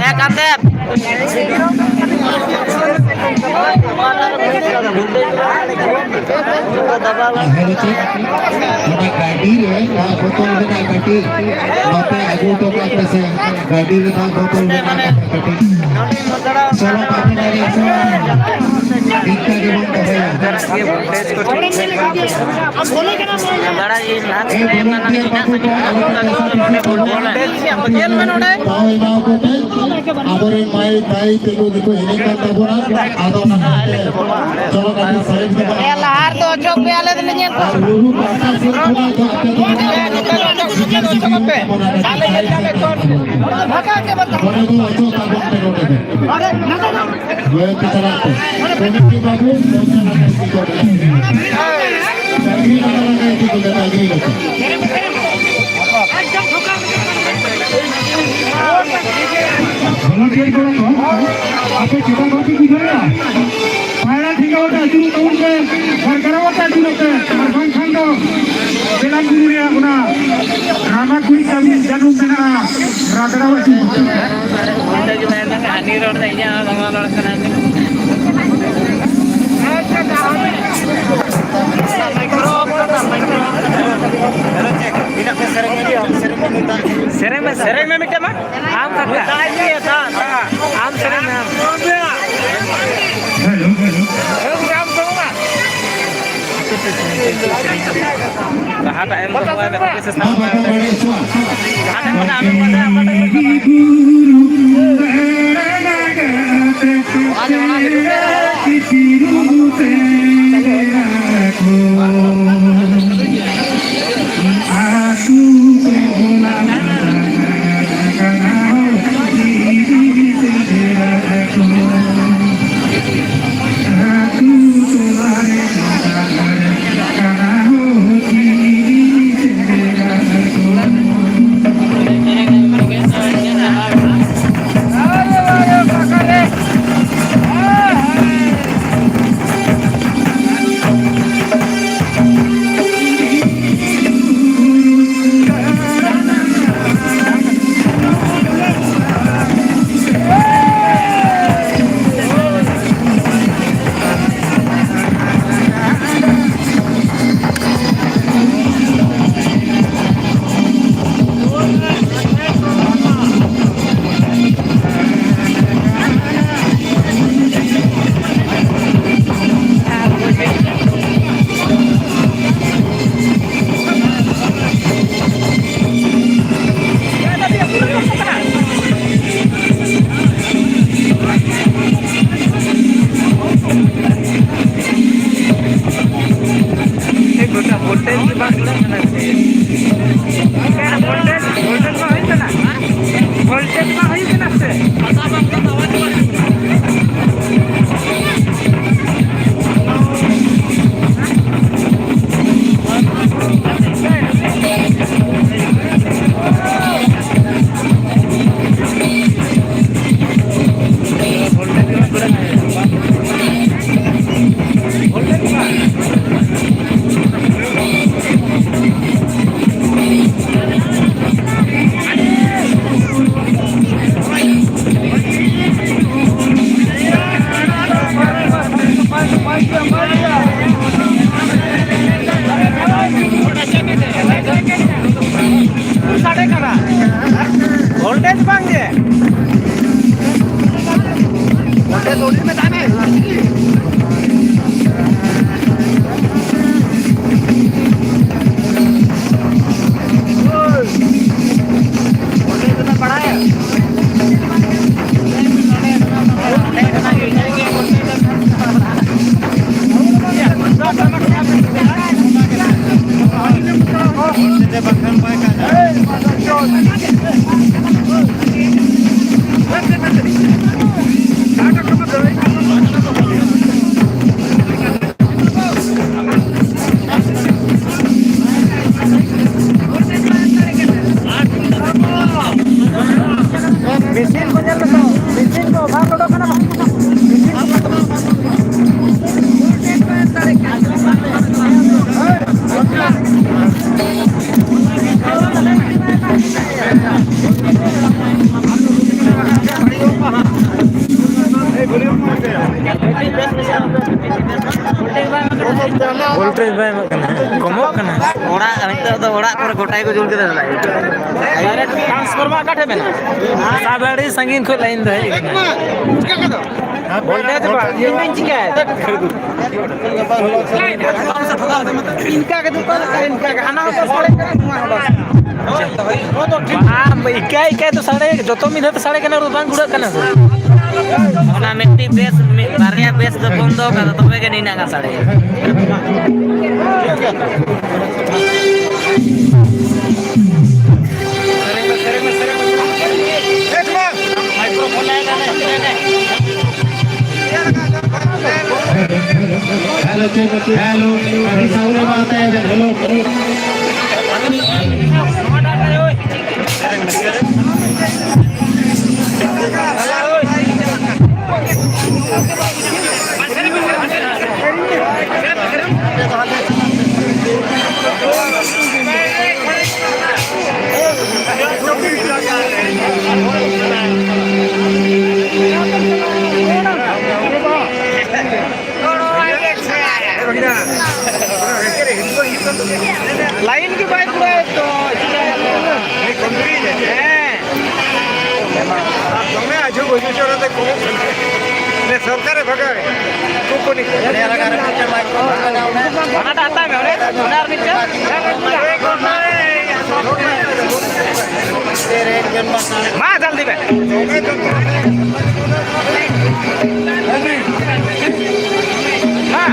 ᱮᱠ ᱟᱛᱮ᱾ ᱦᱮᱞᱳ, ᱪᱮᱫ? ᱚᱱᱟ ᱜᱟᱹᱰᱤ ᱨᱮ ᱫᱟᱜ ᱵᱳᱛᱚᱞ ᱢᱮᱱᱟᱜᱼᱟ ᱠᱟᱹᱴᱤᱡ, ᱱᱚᱛᱮ ᱟᱹᱜᱩ ᱦᱚᱴᱚ ᱠᱟᱜ ᱯᱮᱥᱮ᱾ ᱜᱟᱹᱰᱤ ᱨᱮ ᱫᱟᱜ ᱵᱳᱛᱚᱞ ᱢᱮᱱᱟᱜᱼᱟ ᱠᱟᱹᱴᱤᱡ᱾ ᱪᱚᱞᱚ, ᱵᱟᱯᱮ ᱫᱟᱲᱮᱭᱟᱜ ᱠᱟᱱᱟ᱾ ᱤᱱᱠᱟ ᱜᱮᱵᱚᱱ ᱫᱚᱦᱚᱭᱟ᱾ ᱮ, ᱵᱚᱞᱩᱱᱴᱤᱭᱟᱨ ᱵᱟᱹᱵᱩ ᱠᱚ, ᱟᱞᱮ ᱠᱚ ᱯᱚᱭᱥᱟ ᱯᱩᱭᱥᱟᱹ ᱠᱚ ᱧᱮᱞ ᱢᱮ ᱱᱚᱰᱮ᱾ ᱫᱟᱣ ᱮᱢᱟ ᱠᱚ ᱯᱮ᱾ ᱟᱵᱚᱨᱮᱱ ᱢᱟᱹᱭ ᱫᱟᱹᱭ ᱛᱮᱠᱚ ᱡᱚᱛᱚ ᱮᱱᱮᱡ ᱠᱟᱱ ᱛᱟᱵᱚᱱᱟ᱾ ᱟᱫᱚ ᱚᱱᱟ ᱦᱚᱛᱮᱡ ᱛᱮ ᱪᱚᱞᱚ ᱠᱟᱹᱴᱤᱡ ᱥᱟᱭᱤᱰ ᱛᱮ ᱵᱚᱱ ᱮ, ᱞᱟᱦᱟ ᱨᱮᱫᱚ ᱚᱪᱚᱜ ᱯᱮ, ᱟᱞᱮ ᱫᱚᱞᱮ ᱧᱮᱞ ᱠᱚᱣᱟ᱾ ᱟᱨ ᱞᱩᱞᱩ ᱯᱟᱦᱴᱟ ᱥᱮᱫ ᱠᱷᱚᱱᱟᱜ ᱫᱚ ᱟᱯᱮ ᱫᱚ ᱱᱚᱰᱮ ᱫᱚ ᱚᱪᱚᱜ ᱛᱟᱵᱚᱱ ᱯᱮ ᱱᱚᱰᱮ ᱫᱚ᱾ ᱵᱷᱟᱜᱟ ᱜᱮ ᱵᱟᱹᱱᱩᱜ᱾ ᱱᱚᱰᱮ ᱫᱚ ᱚᱪᱚᱜ ᱛᱟᱵᱚᱱ ᱯᱮ ᱱᱚᱰᱮ ᱫᱚ᱾ ᱞᱟᱹᱭ ᱯᱮ ᱪᱟᱞᱟᱜ ᱯᱮ᱾ ᱠᱚᱢᱤᱴᱤ ᱵᱟᱹᱵᱩ, ᱰᱟᱝᱨᱤ ᱞᱟᱜᱟ ᱞᱟᱜᱟ ᱤᱫᱤ ᱠᱚ ᱢᱮ, ᱰᱟᱝᱨᱤ ᱞᱟᱜᱟ᱾ ᱵᱷᱚᱞᱚᱱᱴᱤᱭᱟᱨ ᱠᱚᱲᱟ ᱠᱚ, ᱟᱯᱮ ᱪᱮᱛᱟᱱ ᱵᱟᱯᱮ ᱵᱩᱡᱷᱟᱹᱣᱮᱫᱼᱟ? ᱯᱟᱭᱲᱟ ᱴᱷᱮᱸᱜᱟ ᱠᱟᱛᱮ ᱟᱹᱪᱩᱨᱚᱜ ᱛᱟᱵᱚᱱ ᱯᱮ, ᱟᱨ ᱜᱟᱨᱟᱣ ᱠᱟᱛᱮ ᱟᱹᱪᱩᱨᱚᱜ ᱯᱮ, ᱟᱨ ᱵᱟᱝᱠᱷᱟᱱ ᱫᱚ ᱵᱮᱞᱟᱱ ᱵᱩᱨᱩ ᱨᱮᱭᱟᱜ ᱚᱱᱟ ᱨᱟᱢᱟ ᱠᱩᱲᱤ ᱠᱟᱹᱢᱤ ᱡᱟᱹᱱᱩᱢ ᱢᱮᱱᱟᱜᱼᱟ, ᱨᱟᱫᱽᱲᱟᱣ ᱟᱹᱪᱩᱨ ᱠᱚᱯᱮ᱾ ᱦᱟᱹᱱᱤ ᱨᱚᱲ ᱫᱟ, ᱤᱧᱟᱹᱜ ᱦᱚᱸ ᱫᱚᱢᱮ ᱨᱚᱲ ᱠᱟᱱᱟ᱾ ᱥᱮᱨᱮᱧ ᱢᱮ, ᱥᱮᱨᱮᱧ ᱢᱮ ᱢᱤᱫᱴᱮᱱ ᱢᱟ᱾ ᱟᱢ ᱠᱟᱠᱟ᱾ ᱟᱢ ᱥᱮᱨᱮᱧ ᱢᱮ, ᱟᱢ᱾ Hello, hello. ᱡᱟᱦᱟᱸᱴᱟᱜ ᱮᱢ ᱫᱚᱦᱚᱭᱟ, ᱵᱟᱠᱚ ᱵᱤᱥᱮᱥ ᱱᱟ ᱵᱟᱠᱚ ᱵᱟᱲᱟᱭᱟ ᱥᱮ ᱵᱟᱝ? ᱡᱟᱦᱟᱸᱴᱟᱜ ᱢᱟᱱᱮ ᱟᱢᱮᱢ ᱵᱟᱰᱟᱭᱟ, ᱚᱠᱟᱴᱟᱜ ᱜᱮ ᱵᱟᱠᱚ ᱵᱟᱲᱟᱭᱟ᱾ ᱢᱮᱥᱤᱱ ᱠᱚ ᱧᱮᱞ ᱞᱮᱠᱷᱟᱱ, ᱢᱮᱥᱤᱱ ᱠᱚ ᱵᱟᱝ ᱚᱰᱚᱠ ᱠᱟᱱᱟ, ᱵᱟᱝ᱾ ᱵᱷᱳᱞᱴᱮᱡᱽ ᱵᱟᱭ ᱮᱢᱚᱜ ᱠᱟᱱᱟ, ᱠᱚᱢᱚᱜ ᱠᱟᱱᱟ᱾ ᱚᱲᱟᱜ, ᱱᱤᱛᱚᱜ ᱫᱚ ᱚᱲᱟᱜ ᱠᱚᱨᱮ ᱜᱚᱴᱟ ᱜᱮᱠᱚ ᱡᱩᱞ ᱠᱮᱫᱟ᱾ ᱰᱟᱭᱨᱮᱠᱴ ᱴᱨᱟᱱᱥᱯᱷᱚᱨᱢᱟᱨ ᱚᱠᱟ ᱴᱷᱮᱱ ᱢᱮᱱᱟᱜᱼᱟ? ᱥᱟᱵ ᱟᱹᱰᱤ ᱥᱟᱺᱜᱤᱧ ᱠᱷᱚᱱ ᱞᱟᱭᱤᱱ ᱫᱚ ᱦᱮᱡ ᱟᱠᱟᱱᱟ᱾ ᱵᱷᱳᱞᱴᱮᱡᱽ ᱵᱟᱝ, ᱤᱧ ᱫᱚᱧ ᱪᱤᱠᱟᱹᱭᱟ? ᱤᱱᱠᱟ ᱜᱮ ᱫᱚ, ᱚᱠᱟ ᱞᱮᱠᱟ ᱤᱱᱠᱟ ᱜᱮ? ᱦᱟᱱᱟ ᱦᱚᱸ ᱵᱟᱥ ᱥᱟᱰᱮ ᱠᱟᱱᱟ, ᱱᱚᱣᱟ ᱦᱚᱸ ᱵᱟᱥ᱾ ᱵᱟᱝ, ᱤᱠᱟᱹ ᱤᱠᱟᱹ ᱛᱮ ᱥᱟᱰᱮ, ᱡᱚᱛᱚ ᱢᱤᱫ ᱫᱷᱟᱣ ᱛᱮ ᱥᱟᱰᱮ ᱠᱟᱱᱟ, ᱵᱟᱝ ᱜᱩᱲᱟᱹᱜ ᱠᱟᱱᱟ ᱥᱮ? ᱚᱱᱟ ᱢᱤᱫᱴᱤᱡ ᱵᱮᱥ, ᱢᱤᱫ ᱵᱟᱨᱭᱟ ᱵᱮᱥ ᱫᱚ ᱵᱚᱱᱫᱚ ᱠᱟᱫᱟ, ᱛᱚᱵᱮ ᱜᱮ ᱱᱤᱱᱟᱹᱜ ᱜᱟᱱ ᱥᱟᱰᱮ᱾ हेलो, हेलो, अभी साउंड में आता है, हेलो। ᱞᱟᱭᱤᱱ ᱜᱮ ᱵᱟᱭ ᱯᱩᱨᱟᱹᱣᱮᱫ ᱫᱚ, ᱪᱤᱠᱟᱹᱭᱟᱢ? ᱦᱮᱸ᱾ ᱫᱚᱢᱮ ᱟᱡᱷᱩᱲ ᱵᱩᱡᱷᱩᱲ ᱪᱚᱨᱚᱛᱮ ᱠᱚᱢᱚᱜ ᱠᱟᱱᱟ᱾ ᱦᱟᱱᱟᱴᱟᱜ ᱦᱟᱛᱟᱣ ᱢᱮ, ᱚᱱᱮ, ᱚᱱᱮ ᱟᱨ ᱢᱤᱫᱴᱮᱱ᱾ ᱢᱟ, ᱡᱚᱞᱫᱤ ᱢᱮ᱾ ᱢᱟ᱾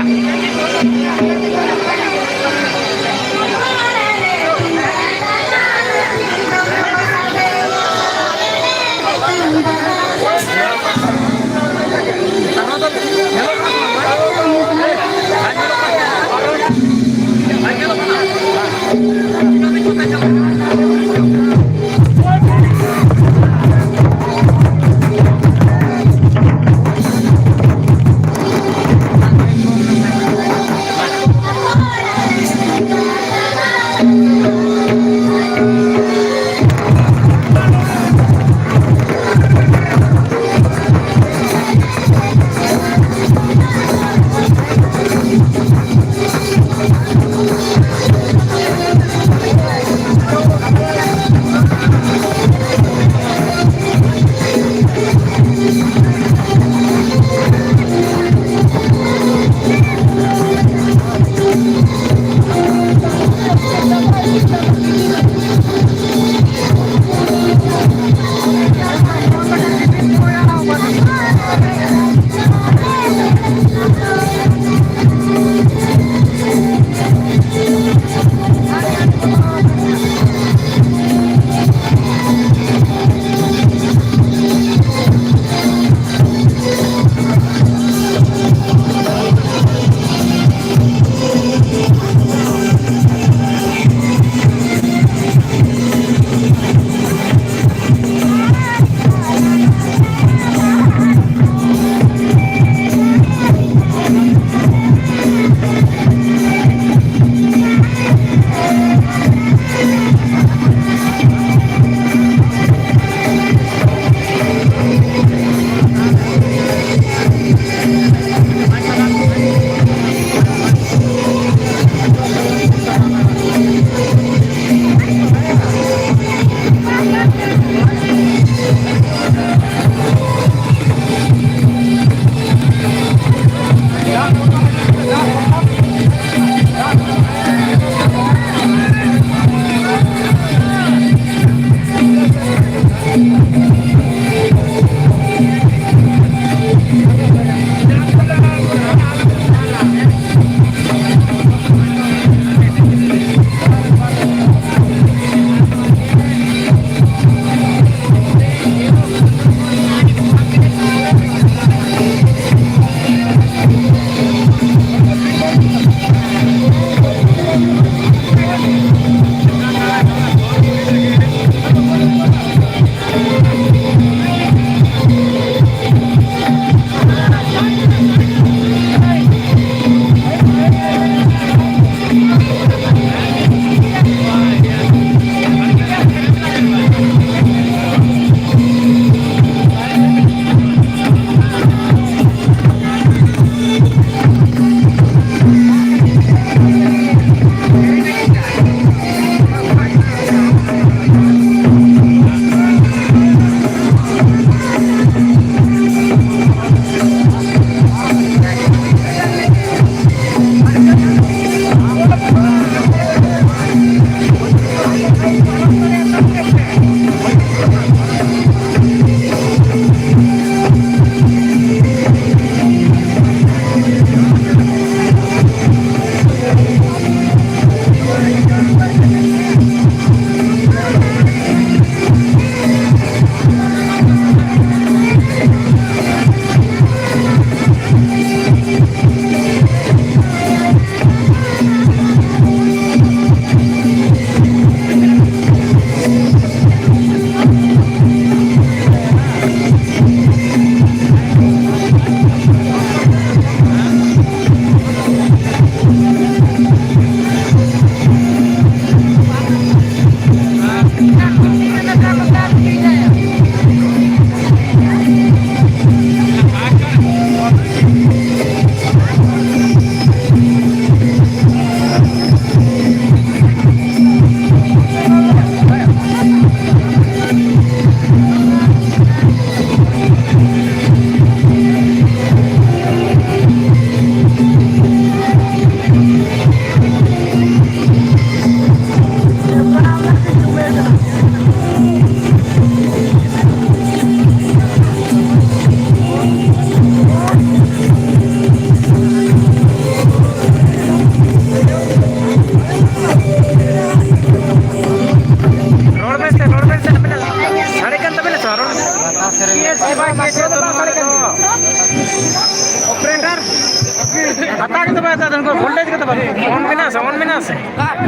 ᱦᱟᱛᱟᱣ ᱠᱟᱛᱮ ᱵᱟᱭ ᱦᱟᱛᱟᱣ ᱫᱟ, ᱩᱱᱠᱩ ᱵᱷᱳᱞᱴᱮᱡᱽ ᱠᱟᱛᱮ ᱵᱟᱹᱱᱩᱜ᱾ ᱚᱱ ᱢᱮᱱᱟᱜᱼᱟ ᱥᱮ? ᱚᱱ ᱢᱮᱱᱟᱜᱼᱟ ᱥᱮ?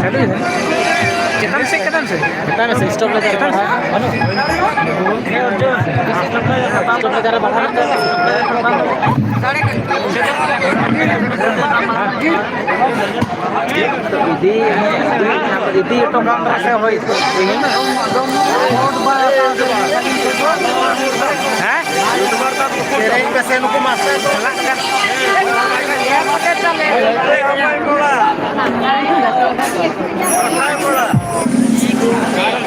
ᱪᱟᱹᱞᱩᱭ ᱫᱟ᱾ ᱪᱮᱛᱟᱱ ᱥᱮᱫ, ᱪᱮᱛᱟᱱ ᱥᱮᱫ᱾ ᱪᱮᱛᱟᱱ ᱥᱮᱫ ᱥᱴᱚᱯ ᱞᱮᱫᱟ᱾ ᱪᱮᱛᱟᱱ ᱥᱮᱫ᱾ ᱵᱟᱹᱱᱩᱜ᱾ ᱥᱴᱚᱯ ᱞᱮᱫᱟ ᱨᱮ ᱵᱟᱲᱦᱟᱣ ᱞᱮᱫᱟ᱾ ᱤᱫᱤ, ᱤᱫᱤ ᱦᱚᱴᱚ ᱠᱟᱜ ᱢᱮ ᱥᱮ ᱦᱳᱭ᱾ ᱦᱮᱸ? ᱥᱮᱨᱮᱧ ᱯᱮᱥᱮ ᱱᱩᱠᱩ ᱢᱟᱥᱴᱟᱨ ᱠᱚ ᱪᱟᱞᱟᱜ ᱠᱟᱱᱟ᱾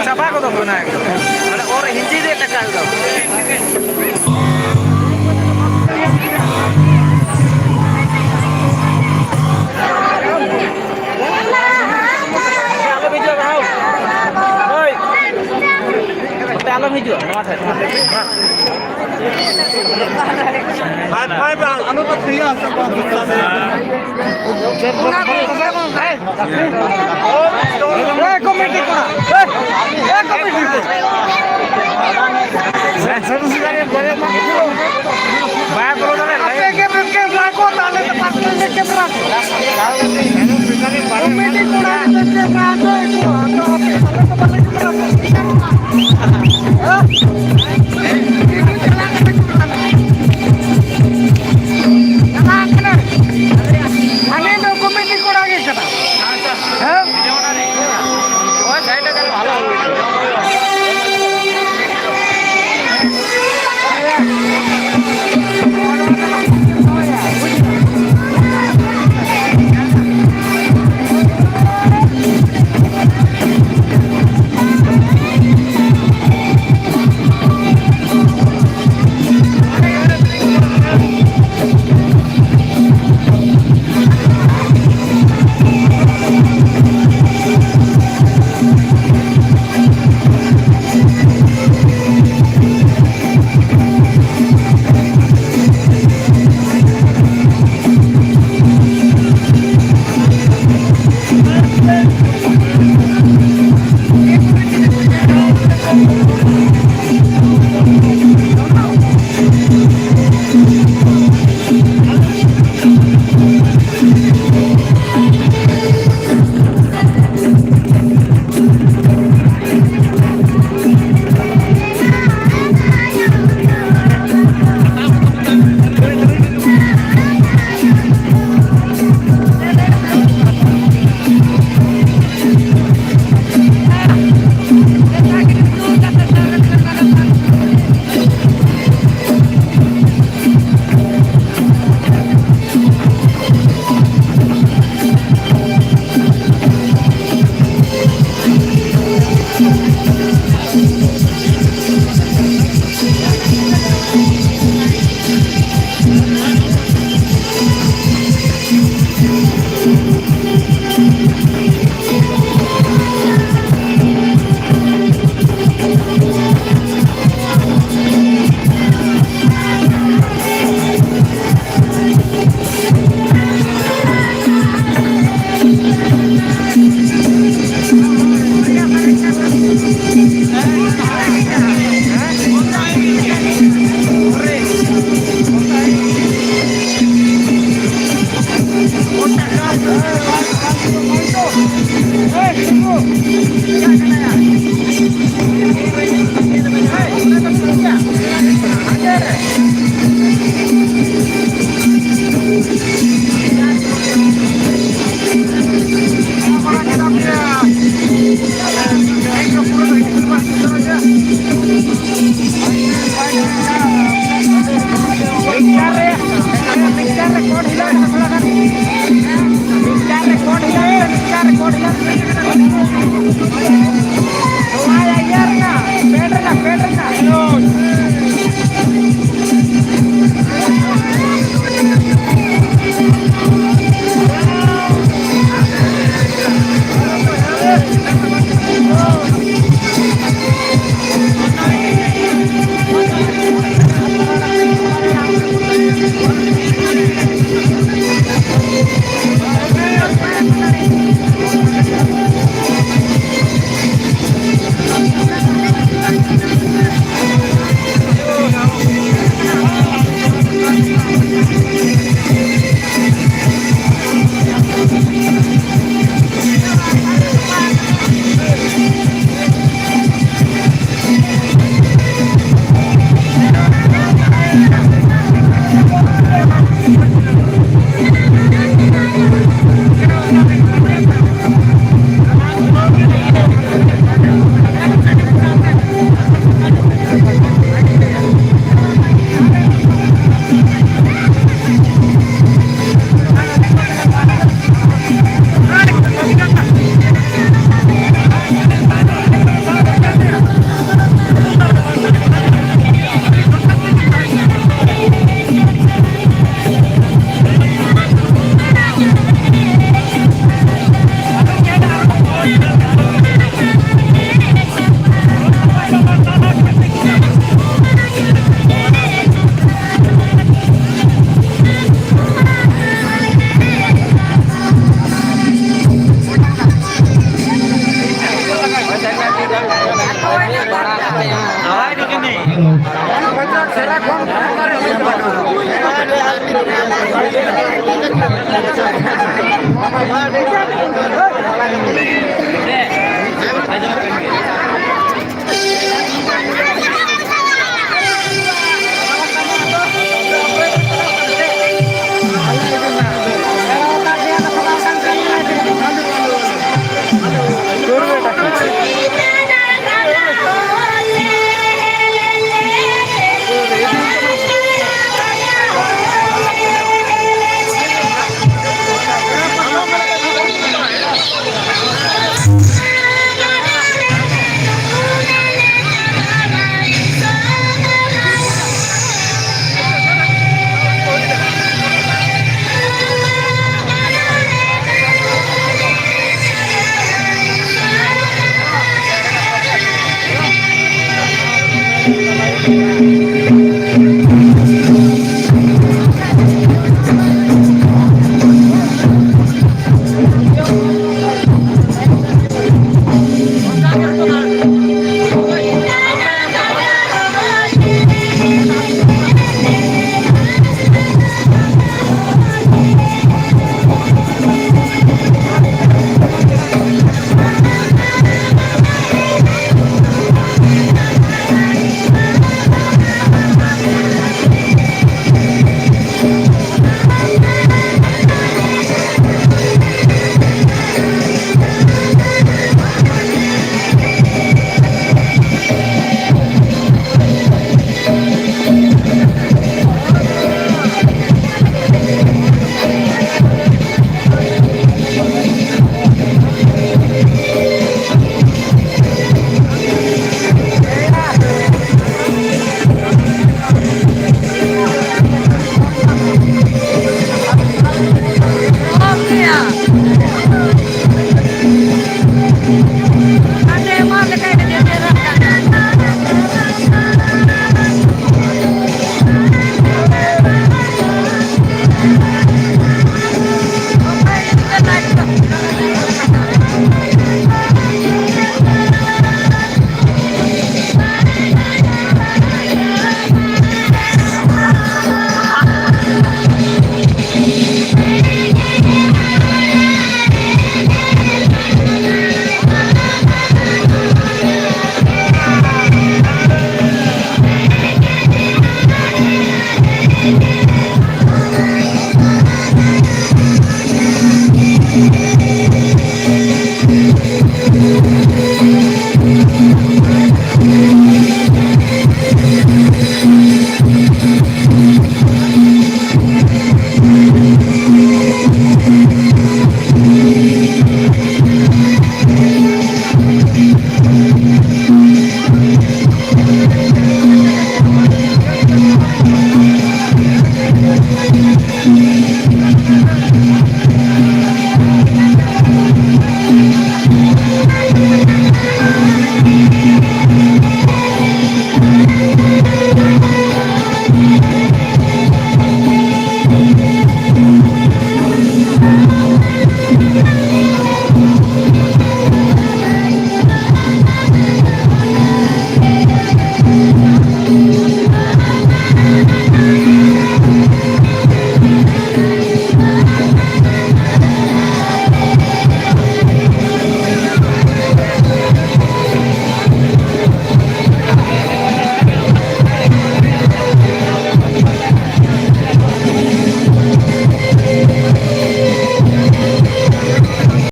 ᱪᱟᱵᱟ ᱜᱚᱫᱚᱜ ᱠᱟᱱᱟ ᱮᱠᱫᱚᱢ᱾ ᱢᱟᱱᱮ ᱚᱨ ᱦᱤᱸᱡᱤ ᱨᱮ ᱴᱟᱠᱟ ᱮᱠᱫᱚᱢ᱾ ᱟᱞᱚᱢ ᱦᱤᱡᱩᱜᱼᱟ, ᱱᱚᱣᱟ ᱴᱷᱮᱱ᱾ ᱵᱟᱭ, ᱵᱟᱭ, ᱵᱟᱭ, ᱟᱞᱚ ᱛᱚ ᱴᱷᱤᱠ ᱜᱮᱭᱟ᱾ ᱮ ᱠᱚᱢᱤᱴᱤ ᱠᱚᱲᱟ, ᱮ, ᱮ ᱠᱚᱢᱤᱴᱤ ᱠᱚᱲᱟ᱾ ᱵᱟᱭ ᱵᱚᱞᱚ ᱫᱟᱲᱮᱭᱟᱜᱼᱟ᱾ ᱟᱯᱮ ᱜᱮ ᱯᱮ ᱠᱮᱢᱨᱟ ᱠᱚ, ᱛᱟᱦᱞᱮ ᱫᱚ ᱯᱟᱥ ᱨᱮ ᱠᱮᱢᱨᱟ ᱠᱚ᱾ ᱠᱚᱢᱤᱴᱤ ᱠᱚᱲᱟ ᱜᱮ ᱯᱮ ᱠᱮᱢᱨᱟ ᱠᱚ, ᱩᱱᱠᱩ ᱟᱫᱚ ᱟᱯᱮ ᱛᱟᱦᱞᱮ ᱫᱚ ᱵᱟᱞᱮ ᱠᱮᱢᱨᱟ ᱠᱚ᱾ ᱦᱮᱸ? ᱪᱟᱞᱟᱜ ᱠᱟᱱᱟ᱾ ᱦᱟᱱᱮ ᱫᱚ ᱠᱚᱢᱤᱴᱤ ᱠᱚᱲᱟ ᱜᱮ ᱠᱟᱱᱟ᱾ ᱦᱮᱸ? ᱳᱭ ᱥᱟᱭᱤᱰ ᱨᱮ ᱛᱟᱦᱞᱮ ᱵᱷᱟᱞᱚ ᱦᱩᱭ ᱠᱚᱜᱼᱟ᱾